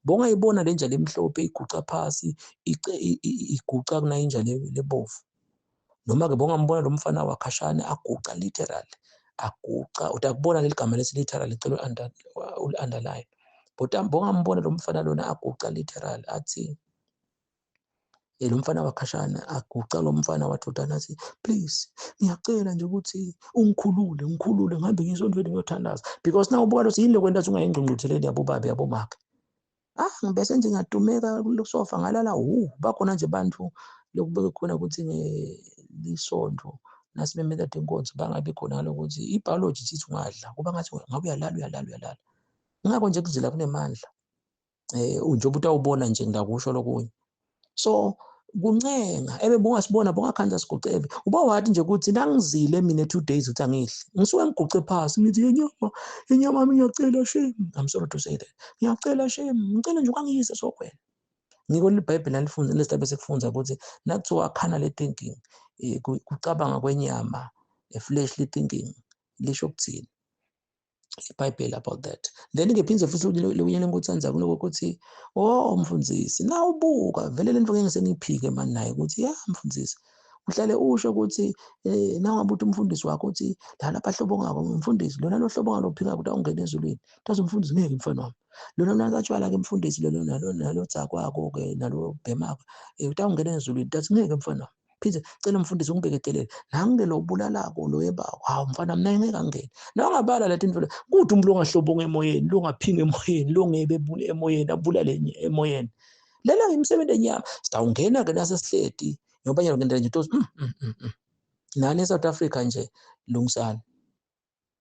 [SPEAKER 1] Bongayibona lenja lemhlophe iguca phasi, iguca kuna inja lebovu. Noma ke bongambona lo mfana wakhashana aguca literally, aguca utakubona leli gama lesi literally, cela ul-underline. But bongambona lo mfana lona aguca literally athi lo mfana wakhashana aguca, lo mfana wadodana athi please ngiyacela nje ukuthi ungikhulule, ngikhulule ngihambe ngisontweni ngiyothandaza, because now ubuka lo yini lokwenta ukuthi ungayingqungqutheleni yabo babe yabo makhe. Ngibese nje ngiyatumeka kusofa ngalala. Bakhona nje bantu lokubeke khona ukuthi ngelisonto nasimemela inkonzo bangabi khona lokuthi i-biology ithi ungadla kuba ngathi ngabe uyalala uyalala uyalala. Ngakho nje kuzila kunemandla. Njengoba utawubona nje ngidakusho lokunye. So kuncenga ebe bungasibona bungakhanza sigucebe uba wathi nje ukuthi nangizile mina 2 days uthi angidli, ngisuke ngiguce phasi ngithi inyama inyama ngiyacela shame, I'm sorry to say that, ngiyacela shame, ngicela nje ukangiyise sokwena. Ngiko iBhayibheli nalifunza lesitabe sekufunza ukuthi nakuthiwa carnal thinking, kucabanga kwenyama, fleshly thinking lisho ukuthini iBhayibheli about that. Then ke phindze futhi lokunye lengikuthanza kuloko ukuthi oh mfundisi nawubuka vele lento ngeke sengiphike mani naye ukuthi ya mfundisi uhlale usho ukuthi nawungabe uthi umfundisi wakho uthi la lapha hlobo ngako mfundisi lona lo hlobo ngalophika ukuthi awungena ezulwini, tazi umfundisi ngeke mfana wami lona nakatshwala ke mfundisi lona nalo dzakwako ke nalo bhemako utawungena ezulwini, tathi ngeke mfana wami. Phinde cela umfundisi ungibeketelele nange lo bulalako lo yebako, hawu mfana mina ngeke angene. Nawungabala leti ndlela kuthi umuntu ongahlobonga emoyeni, lo ngaphinga emoyeni, lo ngebe emoyeni, abulale emoyeni, lena ngimisebenzi enyama. Sitawungena ke nasesihleti ngoba nyalo ngendlela nje tozi nani eSouth Africa nje lungisani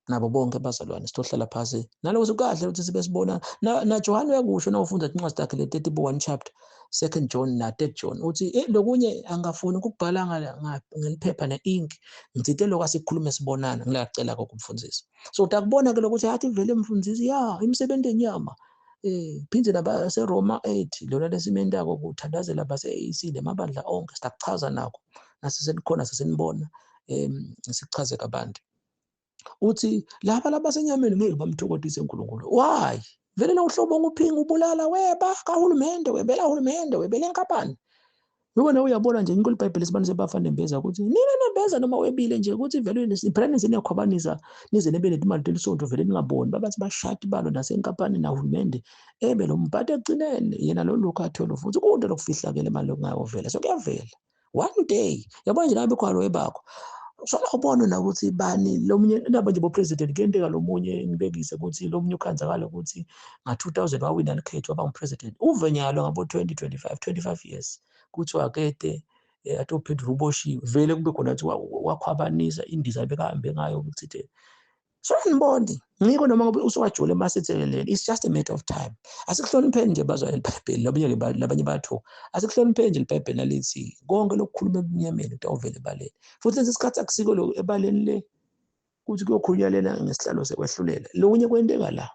[SPEAKER 1] nabo bonke abazalwane sitohlala phasi naloko kahle ukuthi sibe sibona na John uyakusho nawufunda incwadi yakhe le 31 chapter 2 John na 3 John uthi lokunye angafuni ukubhala ngeliphepha ne-ink, ngitsite lokho asikhulume sibonana, ngilacela kokumfundisa. So utakubona ke lokuthi athi vele mfundisi ya imisebenzi enyama phinde nabaseRoma 8 lona lesimendako kuthandazela base-AC nemabandla onke sitakuchaza nakho nasesenikhona sesenibona sikuchaze kabanti. Uthi laba labasenyameni ngeke bamthokozise uNkulunkulu. Why? Vele nawuhlobo nguphinga ubulala weba kahulumende, webela hulumende, webela inkampani. Wena uyabona nje inkulu iBhayibheli sibani sebafana nembeza ukuthi nina nembeza noma webile nje ukuthi vele phela nize niyakhwabanisa nize nibe netimali telisonto vele ningaboni babathi bashati balo nasenkampani nahulumende ebe lo mphathi ekugcineni yena lo Luka 12 futhi kude lokufihlakele imali lokungayovela. So kuyavela. One day yabona nje nabe khona webakho sona ubona nakuthi bani lomunye nabo nje bo-president kuyenteka lomunye ngibekise ukuthi lomunye ukhanzakala ukuthi nga-2000 wawina likhetho waba ngu-president uve nyalo ngabo-2025 25 years kuthiwa kede athi uphendula uboshiwe vele kube khona ukuthi wakhwabanisa indiza bekahambe ngayo ukuthitheni. So aniboni ngiko noma ngabe usowajula emasitheleleni, it's just a matter of time. Asikuhlonipheni nje bazwa iBhayibheli labanye labanye bathu, asikuhlonipheni nje iBhayibheli nalithi konke lokukhuluma ebumnyameni kutawuvela ebaleni. Futhi lesi sikhathi akusiko lo ebaleni le kuthi kuyokhulunywa lena ngesihlalo sekwehlulela. Lokunye kwenteka la.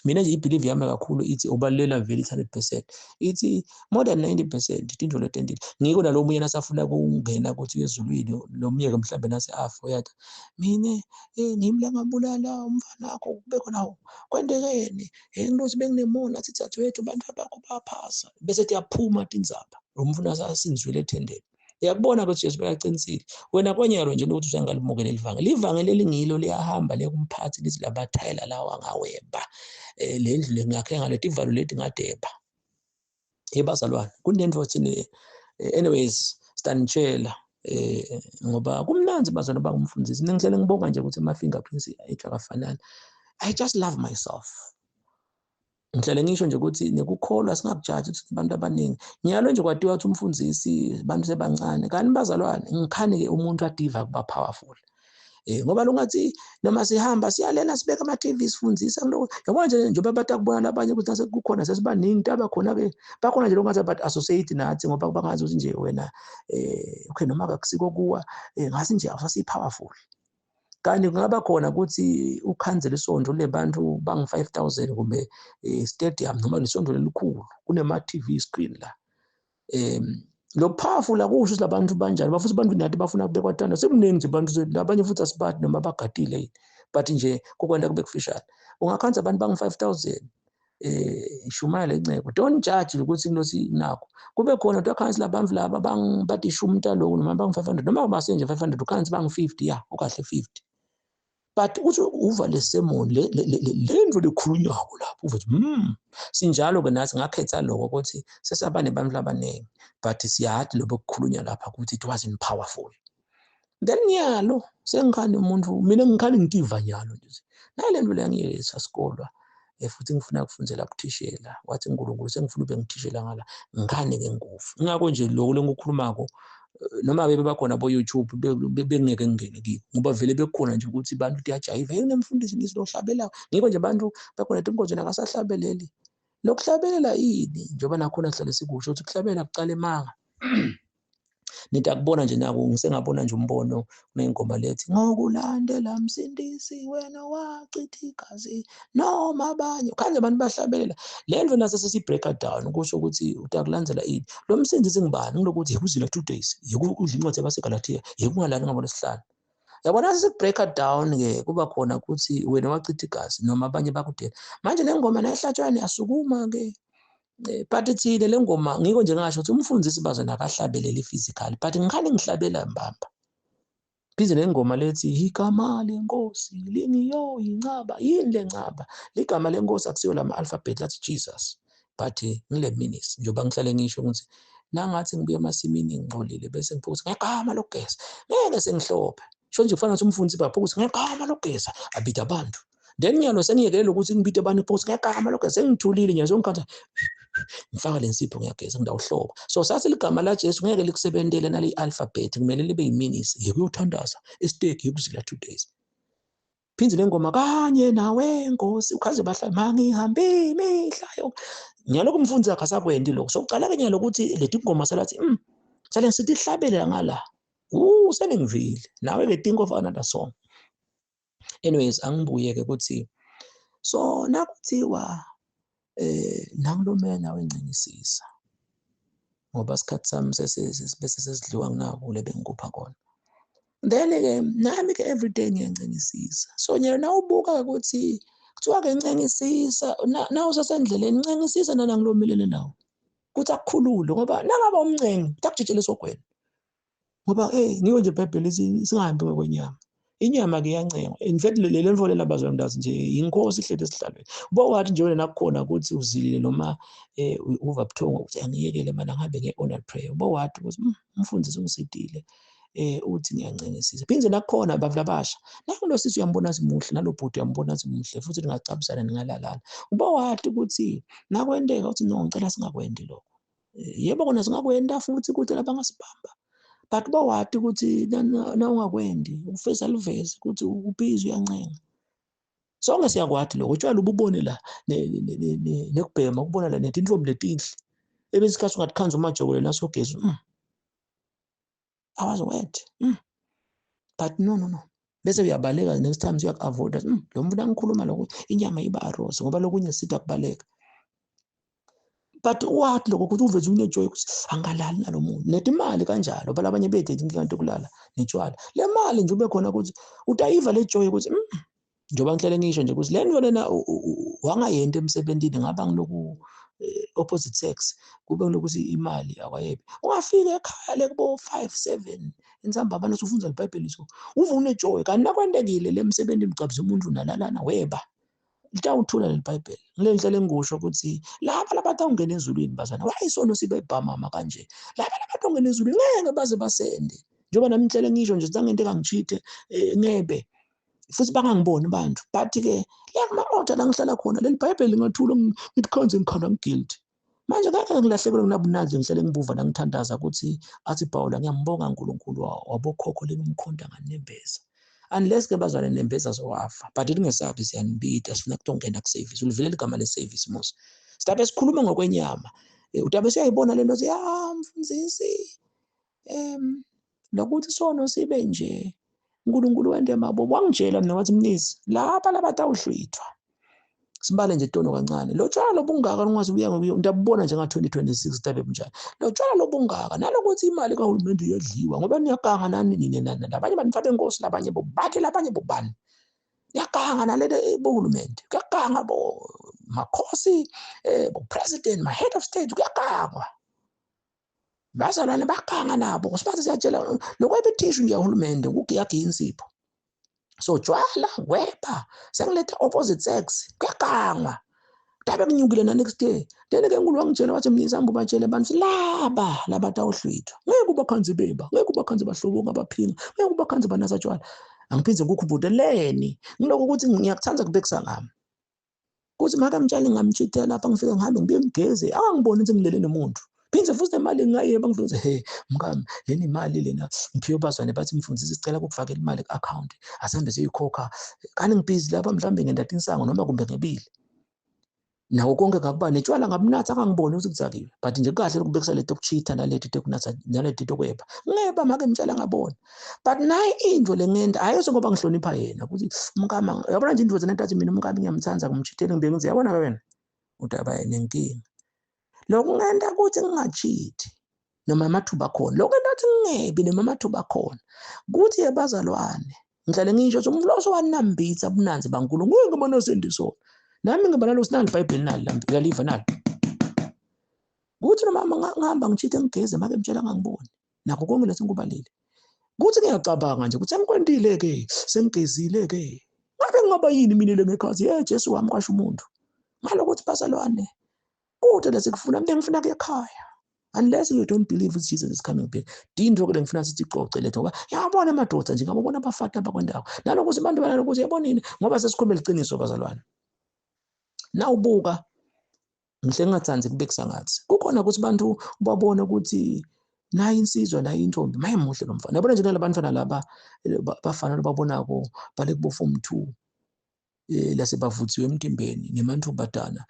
[SPEAKER 1] Mina nje i-belief yami kakhulu ithi ubalela vele 100%, ithi more than 90% tintfo letentile. Ngiko nalo munye nasafuna kungena ukuthi ezulwini lo myeke mhlambe nase afa uyathi mina ngimi langabulala umfana wakho kube khona kwentekeni ngilothi benginemona athi dadewethu abantu abakho baphasa bese tiyaphuma tindzaba lo mfuna asinzwile ethendeni. Uyakubona ukuthi Jesu bekaqinisile wena kwanyalo nje ukuthi usangalimukela livangeli, ivangeli elingilo liyahamba lekumphathi lithi labathayela lawa ngaweba le ndlu lengakhe ngaleti ivalo leti ngadeba. Ebazalwane kunento thina anyways sitanitshela ngoba kumnanzi bazalwane bangumfundisi. Mina ngihlele ngibonga nje ukuthi ama fingerprints ethu akafanani. I just love myself. Ngihlale ngisho nje ukuthi nekukholwa singakujaji ukuthi abantu abaningi nyalo nje kwatiwa ukuthi umfundisi abantu sebancane kanti bazalwane ngikhani-ke umuntu adiva kuba powerful ngoba lungathi noma sihamba siyalena sibeka ama-TV sifundisa kuloko yabona nje njengoba batakubona labanye ukuthi nasekukhona sesibaningi tabakhona-ke bakhona nje longathi bat-associate nathi ngoba bangazi ukuthi nje wena okay noma kakusiko kuwa ngasi nje awusasi-powerful. Kanti kungaba khona ukuthi ukhanzele isonto lebantu bangu-5,000 kumbe stadium noma lisonto lelikhulu kunema-TV screen la. Lo powerful akusho ukuthi labantu banjani, bafuthi abantu nathi bafuna kubekwa tanda sekuningi nje abantu labanye futhi asibathi noma bagadile yini, but nje kukwenda kube kufishane. Ungakhanza abantu bangu-5,000 ishumayela incebo, don't judge ukuthi kulosi nakho kube khona ukuthi labantu laba bathi ishumi taloku noma bangu-500 noma base nje 500 ukhansi bangu-50 ya ukahle 50, but uthi uva le sermon le ndlu lekhulunywako lapho uva ukuthi sinjalo ke nathi ngakhetha lokho ukuthi sesaba nebantu abaningi but siyazi lobo kukhulunywa lapha ukuthi it wasn't powerful. Then nyalo sengikhani umuntu mina ngikhani ngitiva nyalo nje nale nto le ngiyesa sikolwa futhi ngifuna ukufundzela kuthishela wathi uNkulunkulu sengifuna ube ngithishela ngala ngikhani ke ngufu ngakho nje lokho lengukhulumako noma bebe bakhona bo YouTube bengeke ngingene kibo ngoba vele bekukhona nje ukuthi abantu tiyajayiva kunemfundisi ngisilohlabela ngikho nje abantu bakhona tinkonzo nakasahlabeleli lokuhlabelela yini njengoba nakhona sihlale sikusho ukuthi kuhlabela kucala emanga. Nitakubona nje nako ngisengabona nje umbono kunengoma lethi ngokulandela msindisi wena wachitha igazi noma abanye kanje abantu bahlabelela le nto nase sesi-break down kusho ukuthi utakulandzela ini lo msindisi ngibani ngilokuthi yikuzila 2 days yikudla incwadi yabaseGalatia yikungalali ngabolosihlanu. Yabona sesi-break down ke kuba khona ukuthi wena wachitha igazi noma abanye bakudela manje le ngoma nayihlatshwane yasukuma ke but thina le ngoma ngiko nje ngasho ukuthi umfundisi bazo nakahlabeleli physically but ngikhale ngihlabela mbamba phinde le ngoma lethi igama lenkosi lingiyo incaba yini le ncaba ligama lenkosi akusiyo lama alphabet lathi Jesus but ngile minutes njengoba ngihlale ngisho ukuthi nangathi ngibuye emasimini ngingcolile bese ngiphuza ngegama lokugeza ngeke sengihlophe sho nje kufanele ukuthi umfundisi baphuze ngegama lokugeza abida abantu. Then nyalo sengiyekele ukuthi ngibide abantu phuze ngegama lokugeza sengithulile nyalo ngikhatha ngifaka lensipho ngiyageza ngidawuhloba. So sathi ligama la Jesu ngeke likusebentele nale alphabet kumele libe yiminisi yikuyothandaza estegi yikuzila 2 days. Phinde le ngoma kanye nawe Nkosi ukhaze bahlala mangihambe imihla yonke nyalo kumfundisi akasakwendi lokho. So ucala ke nyalo ukuthi leti ngoma salathi sale sithi hlabelela ngala seningivile nawe ke think of another song. Anyways angibuye ke ukuthi so nakuthiwa nangilomena wengcinisisa ngoba isikhathi sami bese sesidliwa nginako le bengikupha kona. Then ke nami ke everyday ngiyancengisisa. So nyalo nawubuka ukuthi kuthiwa ke ncengisisa na usasendleleni ncengisisa nanangilomelene nawo kuthi akukhulule ngoba nangaba umncengi utakujijela esogweni ngoba ngiko nje iBhayibheli singahambi ngokwenyama. Inyama ke iyancengwa. In fact le nto lena bazalwane mntazi nje inkosi ihleli esihlalweni. Uba wathi nje wena nakukhona ukuthi uzilile noma uva buthongo ukuthi angiyekele mana ngihambe nge-honor prayer. Uba wathi ukuthi umfundisi ungisidile uthi ngiyancengisisa. Phinde nakukhona abantu abasha. Nangu lo sisi uyambona simuhle nalo bhuti uyambona simuhle futhi ningacabuzana ningalalana. Uba wathi ukuthi nakwenteka uthi no ngicela singakwendi lokho. Yebo kona singakwenda futhi ukuthi lapha ngasibamba. But uba wathi ukuthi na ungakwendi ufeza liveze ukuthi ubhizi uyancenga. Sonke siyakwati lokho utshwala ububone la nekubhema ukubona la netintombi letinhle. Ebesikhathi ungathi khanza umajoko lena sogeza. I was wet. But no. Bese uyabaleka next time uyaku-avoida. Lo muntu angikhuluma lokho inyama iba arose ngoba lokunye sithi akubaleka. But wathi lokho ukuthi uveze unejoy ukuthi angalali nalo muntu. Nethi imali kanjalo bala abanye bethu inkinga into yokulala netshwala. Le mali nje ube khona ukuthi utayiva le joy ukuthi njengoba ngihlele ngisho nje ukuthi le nto lena wangayenti emsebenzini ngaba ngiloku opposite sex kube ngilokuthi imali akwayephi. Ungafika ekhaya le kubo 5 7 insamba abantu usufunda iBhayibheli so uve unejoy kanti nakwentekile le msebenzini ucabisa umuntu nalalana weba. Litawuthula leli Bhayibheli. Ngile ndlela engikusho ukuthi laba labatawungena ezulwini bazana wayisono sibe bhamama kanje. Laba labatawungena ezulwini ngeke baze basende. Njengoba nami ngihlele ngisho nje sangento engangichithe ngebe futhi bangangiboni abantu. But ke le kuma-altar la ngihlala khona leli Bhayibheli ngathula ngithi khonze ngikhala ngiguilty. Manje ngeke ngilahlekelwe nginabunanzi ngihlele ngibuva la ngithandaza ukuthi athi Paul ngiyambonga uNkulunkulu wabokhokho lengimkhonta nganembeza. Unless ke bazwane nembeza zowafa but lingesabi siyanibida sifuna kutongena ku service ulivelela igama le service mos. Sidabe sikhuluma ngokwenyama. Udabe siyayibona lento siya mfundisi lokuthi sono sibe nje uNkulunkulu wente mabobo wangitshela mina wathi mnisi lapha labatawuhlwithwa. Sibale nje tono kancane. Lo tshwala lobungaka ungaze ubuya ngokuyo ndiyabona nje nga 2026 dabe bunjani. Lo tshwala lobungaka nalokuthi imali kahulumende iyadliwa ngoba niyaganga nani nini nani labanye banifake inkosi labanye bobakhe labanye bobani. Niyaganga nalele bohulumende. Kuyaganga bo makhosi bo president, ma head of state kuyagangwa. Bazalwane baganga nabo. Sibathi siyatshela lokweba ithishu nje kahulumende ukugiyagiya insipho. So tshwala weba sengiletha opposite sex kuyagangwa. Dabe kunyukile na next day. Then ke nkulu wangitshela wathi mnisi hamba ubatshele abantu laba labatawuhlwithwa. Ngeke ubakhanze beba, ngeke ubakhanze bahlobo ngabaphinga, ngeke ubakhanze banatha tshwala. Angiphinde ngikukhumbuleleni. Ngiloko ukuthi ngiyakuthanda kubekisa ngami. Kuthi make mtshali ngamchithela lapha ngifike ngihambe ngibuye ngigeze, angangiboni ukuthi ngilele nomuntu. Phinde futhi nemali ngingayeba ngifike he mkami lena imali lena ngiphiwe bazwane bathi mfundisi sicela ukufakela imali ku-account asambe siyoyikhokha kanti ngibhizi lapha mhlawumbe ngendatha insango noma kumbe ngebile. Nawo konke ngakuba netshwala ngabunatha akangiboni ukuthi kudzakiwe but nje kahle ukubekisa lento yokuchitha nalento yokunatha nalento yokweba ngeba make mtshela ngabona. But nayi into lengenda ayiso ngoba ngihlonipha yena ukuthi umkama yabona nje indoda nentathi mina umkami ngiyamthanda ngumchithele ngibe ngithi yabona ke wena udaba nenkinga. Lokungenda ukuthi ngingachithi noma amathuba khona lokho endathi ngingebi noma amathuba khona kuthi yebazalwane ngihlale ngisho ukuthi umloso wanambitha bunanzi baNkulunkulu ngeke ngibona sindiso nami ngiba nalo sinalo iBhayibheli nalo laliva nalo kuthi noma ngihamba ngichithe ngigeze make mtshela ngangiboni nakho konke lesinkubalile kuthi ngiyacabanga nje ukuthi sengikwendile ke sengigezile ke ngabe ngingaba yini mina le ngekhathi hey Jesu wami kwasho umuntu ngalokuthi bazalwane kude lesikufuna mina ngifuna kuye ekhaya. Unless you don't believe Jesus is coming back. Dinto ke ngifuna sithi ixoxe letho ngoba yabona amadoda nje ngabona abafati abakwendawo. Nalokuthi abantu banalokuthi yabona yini ngoba sesikhuluma iqiniso bazalwane. Nawubuka ngihle ngingathandi kubekisa ngathi. Kukhona ukuthi abantu babone ukuthi nayi insizwa nayi intombi maye muhle lo mfana. Yabona nje nalabantwana laba bafana lababonako bale kubo form 2 lasebavuthiwe emtimbeni nemantombazana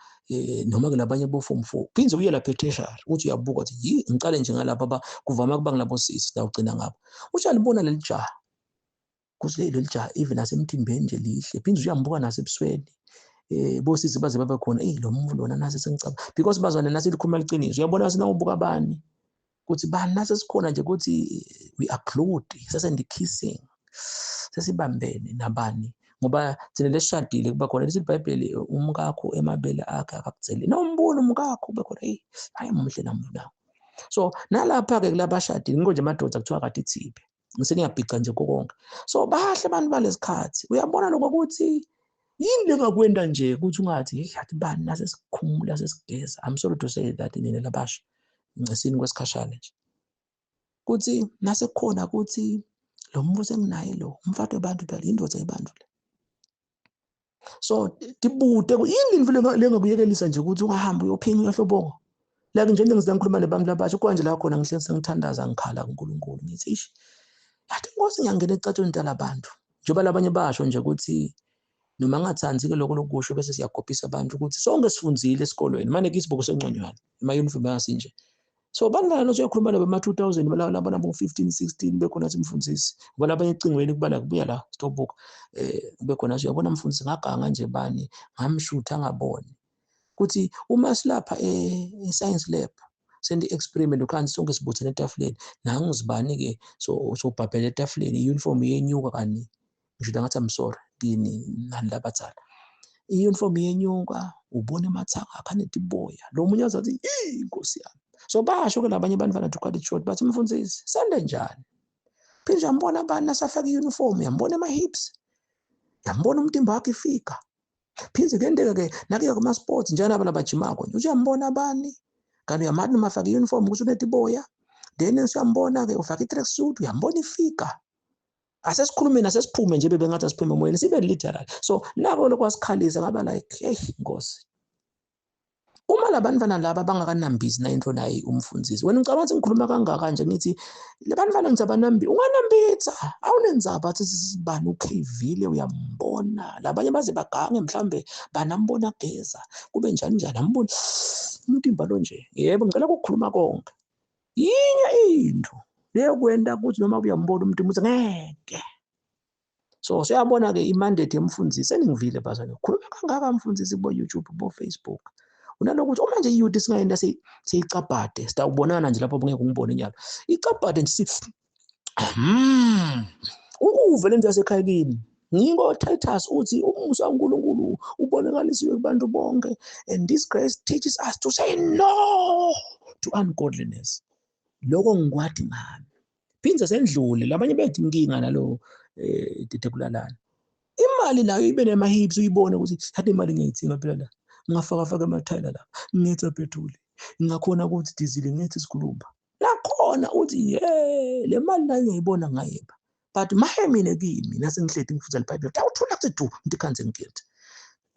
[SPEAKER 1] noma ke labanye bo form 4 phinde uye lapha etertiary uthi uyabuka uthi yi ngicale nje ngalapha kuvama kuba ngilabo sisi la ugcina ngabo ushalibona leli jaha kuthi leli jaha even nasemtimbeni nje lihle phinde uyambuka nasebusweni bosisi baze babe khona lo muntu lona nase sengicaba because bazwane nase likhuluma liqiniso uyabona sinawubuka bani kuthi bani nase sikhona nje kuthi we are glued sesend kissing sesibambene nabani ngoba thina lesishadile kuba khona lithi iBhayibheli umkakho emabele akhe akakutheli nombona umkakho ube khona hey hayi muhle namna. So nalapha ke kulabashadile ngiko nje madoda kuthiwa kade ithiphe Ngisengiyabhica nje konke. So bahle abantu balesikhathi. Uyabona lokho ukuthi yini lengakwenda nje ukuthi ungathi hey yathi bani nase sikhumula sesigeza. I'm sorry to say that nina labasha ngisini kwesikhashana nje. Kuthi nasekukhona ukuthi lo mbuso enginaye lo umfati wabantu phela indoda yebantu le. So tibute yini into lengakuyekelisa nje ukuthi ungahambi uyophinga uyahlobonga. Like nje ngikhuluma nabantu labasha konje la khona ngihlezi sengithandaza ngikhala kuNkulunkulu ngithi ish yathi Nkosi ngiyangena ecatshweni talabantu. Njengoba labanye basho nje ukuthi noma ngingathandi ke lokho lokusho bese siyagobhisa abantu ukuthi sonke sifundzile esikolweni manje ke isibuko senconywana ema-uniform asinje. So bantwana lo uyakhuluma nabo ema-2000 labona bo 15 16 bekhona simfundisi ngoba labanye ecingweni kuba la kubuya la sitobuka kube khona uyabona mfundisi ngaganga nje bani ngamshutha ngaboni kuthi uma silapha e-science lab sendi experiment ukhanti sonke sibuthene etafuleni nangu zibani ke so sobhabhela etafuleni i-uniform iyenyuka kani ngisho ngathi I'm sorry kini nani labadzala i-uniform iyenyuka ubona emathanga akhanetiboya lo munye azathi inkosi yami. So basho ke labanye abantwana to cut it short bathi mfundisi sende njani phinde uyambona bani nasafaka i-uniform uyambona ama-hips uyambona umtimba wakhe ifika phinde kuyenteka ke nakuya kuma-sports njani aba labajimako nje uyambona bani kanti uyamati noma afaka i-uniform ukuthi unetiboya then usuyambona ke ufaka i-track suit uyambona ifika. Asesikhulumeni asesiphume nje bebe ngathi asiphume emoyeni sibe literal. So nako lokho kwasikhalisa ngaba like hey Nkosi uma labantwana laba bangakanambisi na into naye umfundisi wena ucabanga ukuthi ngikhuluma kangaka nje ngithi labantwana ngithi abanambi unganambitha awunenzaba athi sibani ukhivile uyambona labanye baze bagange mhlambe banambona geza kube njani njani ambona umtimba lo nje. Yebo ngicela ukukhuluma konke yinye into leyokwenda ukuthi noma uyambona umuntu uthi ngeke. So siyabona ke imandate yemfundisi seningivile bazane khuluma kangaka mfundisi kubo YouTube bo Facebook unalokuthi uma nje i-youth singayenda siyicabhade sitawubonana nje lapho bungeke ungibone nyalo icabhade nje ukuve lento yasekhaya kini. Ngiko Titus uthi umusa kaNkulunkulu ubonakalisiwe kubantu bonke and this grace teaches us to say no to ungodliness. Lokho ngikwadi ngami phindze sendlule labanye bethi inkinga nalo didekulalana imali nayo ibe nema-hips uyibone ukuthi hathi imali ngiyayithenga phela la ngingafaka faka emathayela la ngingetha petroli ngingakhona ukuthi dizili ngithi isikhulumba nakhona uthi ye le mali nayo ngiyayibona ngayeba but mahe mina kimi nasengihledi ngifuza iBhayibheli awuthula kuthi du ngithi khanze ngiguilty.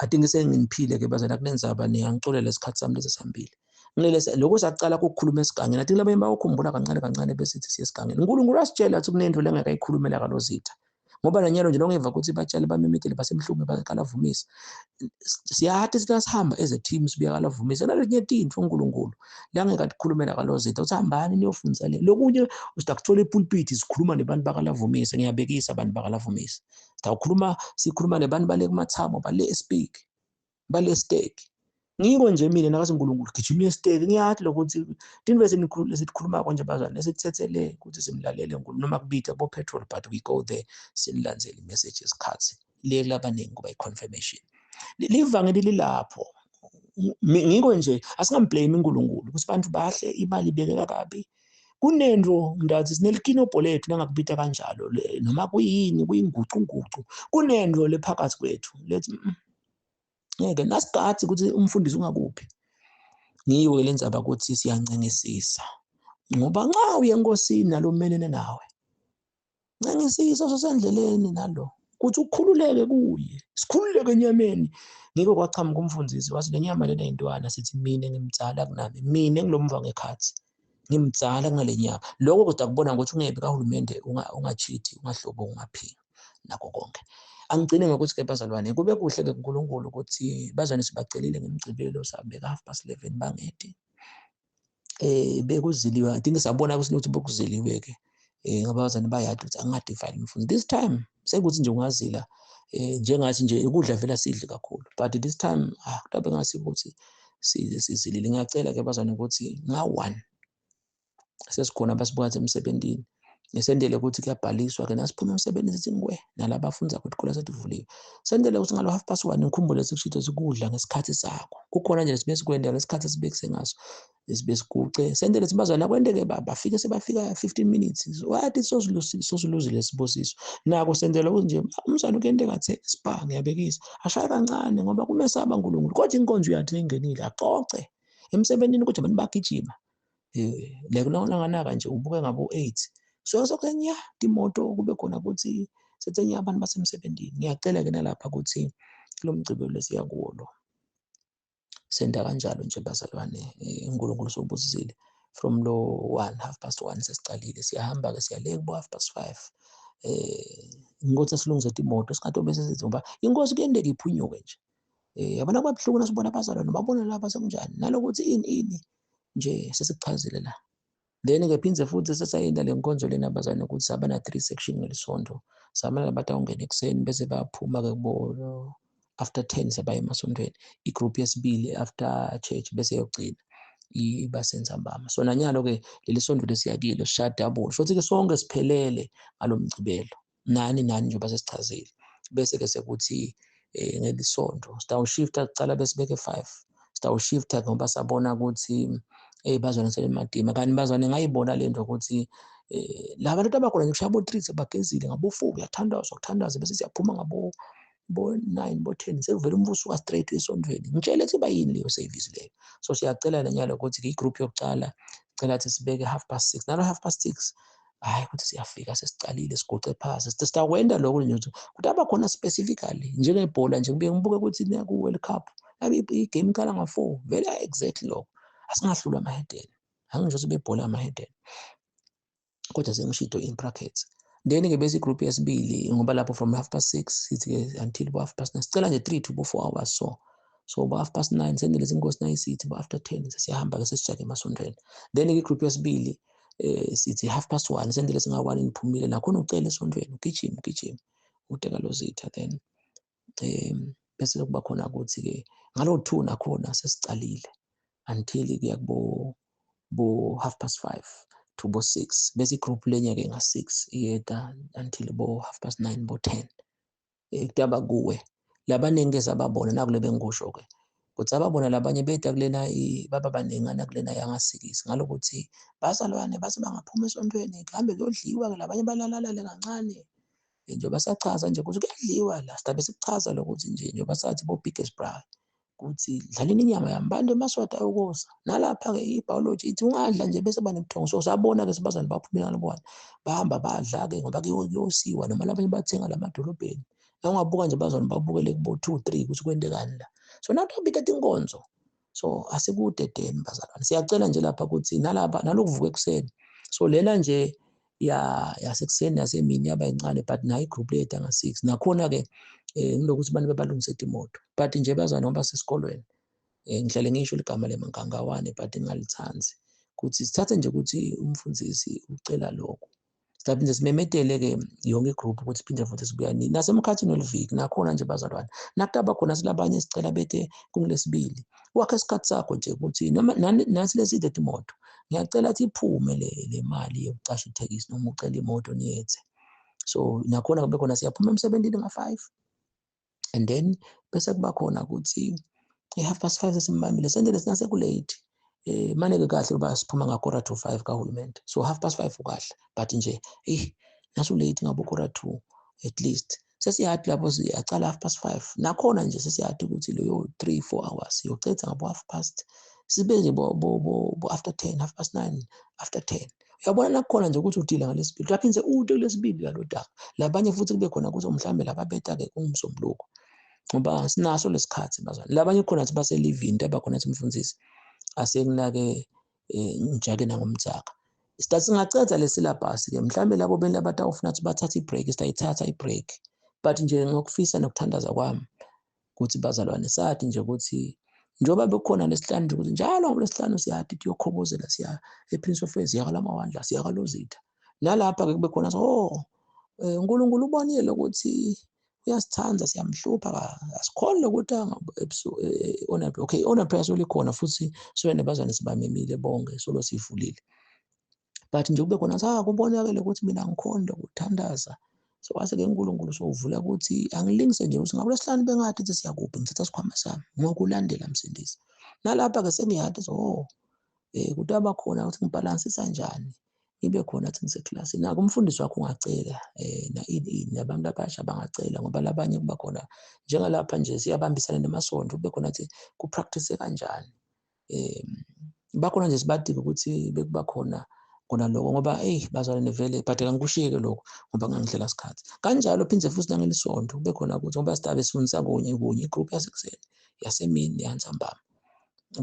[SPEAKER 1] I think senginiphile ke bazana kunenzaba niyangixolela isikhathi sami lesi sihambile ngilele lokho saqala ukukhuluma esigangeni. I think labanye bayokhumbula kancane kancane bese sithi siye esigangeni. uNkulunkulu asitshela ukuthi kunento lengakayikhulumela kalozitha ngoba nanyalo nje nongeva ukuthi batshale bamemethele basemhlungu bakalavumisa siyathi sihamba as a team sibuya kalavumisa naletinye tintfo uNkulunkulu langekatikhulumela kalozitha uthi hambani niyofundisa le lokunye usidakuthola epulpit sikhuluma nebantu bakalavumisa. Ngiyabekisa abantu bakalavumisa sitawukhuluma sikhuluma nebantu bale kumathamo bale speak bale stake. Ngiko nje mina nakathi uNkulunkulu gijima estake ngiyathi lokuthi tinto esikhuluma konje bazana esithethele ukuthi simlalele uNkulunkulu noma kubitha bo petrol but we go there sinilandzele imessage esikhathi le kulabaningi kuba i-confirmation livangeli lilapho. Ngiko nje asingamblame uNkulunkulu ukuthi abantu bahle imali ibekeka kabi kunento ndathi sinelikinobho lethu nangakubita kanjalo noma kuyini kuyingucungucu kunento lephakathi kwethu lethi ngeke nasigathi ukuthi umfundisi ungakuphi. Ngiyo ke lenzaba ukuthi siyancengisisa ngoba nxa uye enkosini nalomelene nawe ncengisisa sosendleleni nalo ukuthi ukhululeke kuye sikhululeke enyameni. Ngiko kwachamuka umfundisi wathi le nyama lena intwana sithi mina ngimdzala kunami mina ngilomva ngekhathi ngimdzala kunale nyama. Lokho kodwa kubona ukuthi ungebe kahulumende ungachithi ungahlobo ungaphingi nakho konke. Angigcine ngokuthi ke bazalwane kube kuhle ke kuNkulunkulu ukuthi bazalwane sibacelile ngemgcibelo sabeka 11:30 bangedi bekuziliwe. I think sabona ukuthi bokuziliwe ke ngoba abazalwane bayadi ukuthi angadefile umfundi this time sekuthi nje ungazila njengathi nje ukudla vela sidle kakhulu but this time kutabe ngasi ukuthi sizilile. Ngiyacela ke bazalwane ukuthi nga-1 sesikhona abasibuka emsebenzini Ngesendele ukuthi kuyabhaliswa-ke nasiphuma emsebenzini sithi ngwe nalaba abafunza kwizikole setivuliwe. Sendele ukuthi ngalo 1:30 ngikhumbule sikushito sikudla ngesikhathi sakho. Kukhona nje sibe sikwenda lesikhathi esibekise ngaso sibe siguce. Sendele sibazwana kwenteke bafike sebafika 15 minutes. Wathi sosiluzile sibusiso. Nako sendele ukuthi nje umzwana kuyenteka athe spa ngiyabekisa. Ashaye kancane ngoba kumesaba uNkulunkulu. Kodwa inkonzo uyathi ingenile axoxe. Emsebenzini kodwa abantu bagijima. Le kunanganaka nje ubuke ngabo 8. So sokunya imoto kube khona ukuthi sethenye abantu basemsebenzini. Ngiyacela ke nalapha ukuthi kulo mgcibelo lesiya kuwo lo. Senda kanjalo nje bazalwane, uNkulunkulu sobusisile. From lo 1 1:30 sesicalile siyahamba ke siyale kubo 5:30. Ngokuthi silungise imoto singathi bese sithi ngoba inkosi kuyenteka iphunyuke nje. Yabona kwabuhlungu nasibona abazalwane babona lapha sekunjani nalokuthi ini ini nje sesichazile la. Then ke phindze futhi sesayenda le nkonzo lena abazalwane ukuthi saba na 3 section ngelisonto. Saba nabantu abangena ekuseni bese bayaphuma ke kubo after 10 sebaya emasontweni. I-group yesibili after church bese yogcina iba senzambama. So nanyalo ke leli sonto lesiyakile sishaya double. Futhi ke sonke siphelele ngalomgcibelo. Nani nani njengoba sesichazile. Bese ke sekuthi ngelisonto sitawushifta kucala besibeke 5. Sitawushifta ngoba sabona ukuthi bazwana selemadima kanti bazwane ngayibona lento ukuthi laba bantu abakhona nje kushaya bo 3 sebagezile ngabo 4 kuyathandazwa kuthandaza bese siyaphuma ngabo bo 9 bo 10 sekuvela umbuso ka straight esontweni. Ngitshele ukuthi bayini leyo service leyo. So siyacela lenyalo ukuthi i-group yokucala cela ukuthi sibeke 6:30 nalo 6:30 hayi ukuthi siyafika sesicalile siguce phasi sitakwenda lokho nje ukuthi abakhona specifically njengebhola nje ngibuye ngibuke ukuthi ku World Cup yabe i-game iqala nga-4 vele exactly lokho asingahlulwa amahedeni angisho ukuthi bebhola amahedeni kodwa sengishito in brackets. Then ke bese igroup yesibili ngoba lapho from 6:30 sithi ke until bo 9:30 sicela nje 3 to 4 hours so bo 9:30 sendele inkosi nayisithi bo after 10 sesiyahamba ke sesijake emasontweni. Then ke igroup yesibili sithi 1:30 sendele singa-1 niphumile nakhona ucela esontweni ugijima ugijima uteka lozitha. Then bese kuba khona ukuthi ke ngalo 2 nakhona sesicalile until kuya kubo bo 5:30 to bo 6 bese igroup lenye ke nga 6 iyeda until bo 9:30 bo 10. Kutaba kuwe labaningi ke sababona nakule bengisho ke ukuthi ababona labanye beda kulena baba baningana kulena yangasikisi ngalokuthi bazalwane base bangaphuma esontweni kuhambe kuyodliwa ke labanye balalalale kancane njengoba sachaza nje ukuthi kuyadliwa la sidabe sikuchaza lokuthi nje njengoba sathi bo biggest brother ukuthi dlaleni inyama yami bantu emaswati ayokosa nalapha ke i-biology ithi ungadla nje bese banebuthongo. So sabona ke sibazane baphumela ngalobona bahamba badla ke ngoba kuyosiwa noma labanye bathenga lamadolobheni ungabuka nje bazwane babukele kubo 2 3 ukuthi kwentekani la. So nathi bita tinkonzo so asikude deni bazalwane siyacela nje lapha ukuthi nalapha nalokuvuka ekuseni. So lena nje ya yasekuseni yasemini yaba incane but nayo igroup lethu nga 6 nakhona ke ngilokuthi abantu bebalungise imoto but nje bazana ngoba sesikolweni ngihlale ngisho ligama lemangangawane but ngingalithandi ukuthi sithathe nje ukuthi umfundisi ucela lokho siphinde simemetele ke yonke igroup ukuthi siphinde futhi sibuya nini nasemkhathini weliviki nakhona nje bazalwane nakutaba khona silabanye sicela bethe kungilesibili wakhe isikhathi sakho nje ukuthi noma nathi leside imoto ngiyacela ukuthi iphume le mali yokucasha itekisi noma ucela imoto niyethe. So nakhona kube khona siyaphuma emsebenzini nga-5 and then bese kuba khona ukuthi i-5:30 sesimbambile sendele sinase kulate mane ke kahle uba siphuma nga 4:45 kahulumende so 5:30 ukahle but nje nasu late ngabo 1:45 at least sesiyathi lapho siyacala 5:30 nakhona nje sesiyathi ukuthi leyo 3 4 hours yocetha ngabo 5:30 sibe nje bo after 10 9:30 after 10 uyabona nakhona nje ukuthi udila ngalesibili uyaphinde ude kulesibili yalodaka labanye futhi kube khona ukuthi mhlambe lababeta ke kumsombuluko ngoba sinaso lesikhathi bazwana labanye khona ukuthi baselivini abakhona ukuthi mfundisi asekunake ngijake nangomdzaka singacetha le syllabus ke mhlambe labo beni abatawufuna ukuthi bathathe i-break sitayithatha i-break but nje ngokufisa nokuthandaza kwami ukuthi bazalwane sathi nje ukuthi njengoba bekukhona lesihlanu nje ukuthi njalo ngolesihlanu siyathi siyokhobozela siya ePrince of Wales siya kalamawandla siya kalozitha nalapha ke kube khona so uNkulunkulu ubonile ukuthi uyasithanda siyamhlupha asikhona ukuthi okay ona prayer solikhona futhi so nebazane sibamemile bonke solo sivulile. But nje kube khona sa kubonakele ukuthi mina ngikhonda ukuthandaza. So kwase-ke uNkulunkulu sowuvula ukuthi angilingise nje ukuthi ngabe lesihlanu bengathi ukuthi siyakuphi, ngithatha isikhwama sami ngokulandela Msindisi. Nalapha-ke sengiyati so oh, kutaba khona ukuthi ngibhalansisa njani, ngibe khona athi ngiseklasini. Nako umfundisi wakho ungacela na ini ini, nabantu abasha bangacela, ngoba labanye kuba khona njengalapha nje siyabambisana nemasonto, kube khona athi ku-practice kanjani. Bakhona nje sibadinga ukuthi bekuba khona kona lokho, ngoba eyi bazalwane vele, but angikushiyeke lokho ngoba ngangidlela sikhathi kanjalo. Phinde futhi nangelisonto kube khona ukuthi ngoba sidabe sifundisa kunye kunye, igroup yasekuseni, yasemini, neyantsambama,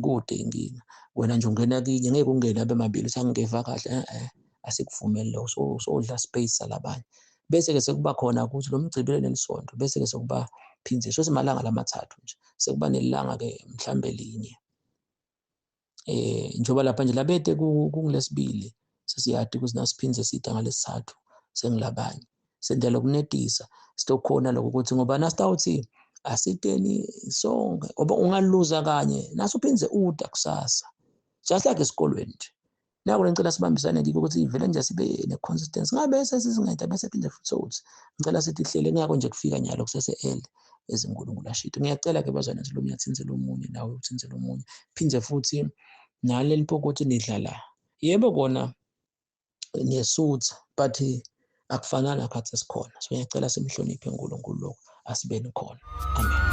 [SPEAKER 1] kude inkinga. Wena nje ungena kinye, ngeke ungene abe mabili uthi angingeva kahle, asikuvumeli lokho. So sodla space salabanye, bese-ke sekuba khona ukuthi lo Mgcibelo nelisonto, bese-ke sekuba phindze sho simalanga lamathathu nje, sekuba nelanga-ke mhlambe linye njengoba lapha nje labete kungilesibili, sesiyadi ukuthi nasiphindze sida ngalesithathu sengilabanye sendlela ukunetisa sitokhona lokho ukuthi ngoba nasitawuthi asiteni sonke, ngoba ungaluza kanye nasuphindze uda kusasa, just like esikolweni nje. Nako ngicela sibambisane kiko ukuthi vele nje sibe ne-consistency, ngabe sesizinceda bese phinde futhi sokuthi ngicela sithi hlele ngako nje kufika nyalo kusese-early ezinkulunkulu ashito. Ngiyacela-ke bazwane, lo munye athinzele omunye, nawe uthinzele omunye, phinde futhi naleli pokothi nidla la, yebo kona niyesutha, but akufanani akhathi esikhona. So ngiyacela simhloniphe uNkulunkulu, lokho asibeni khona. Amen.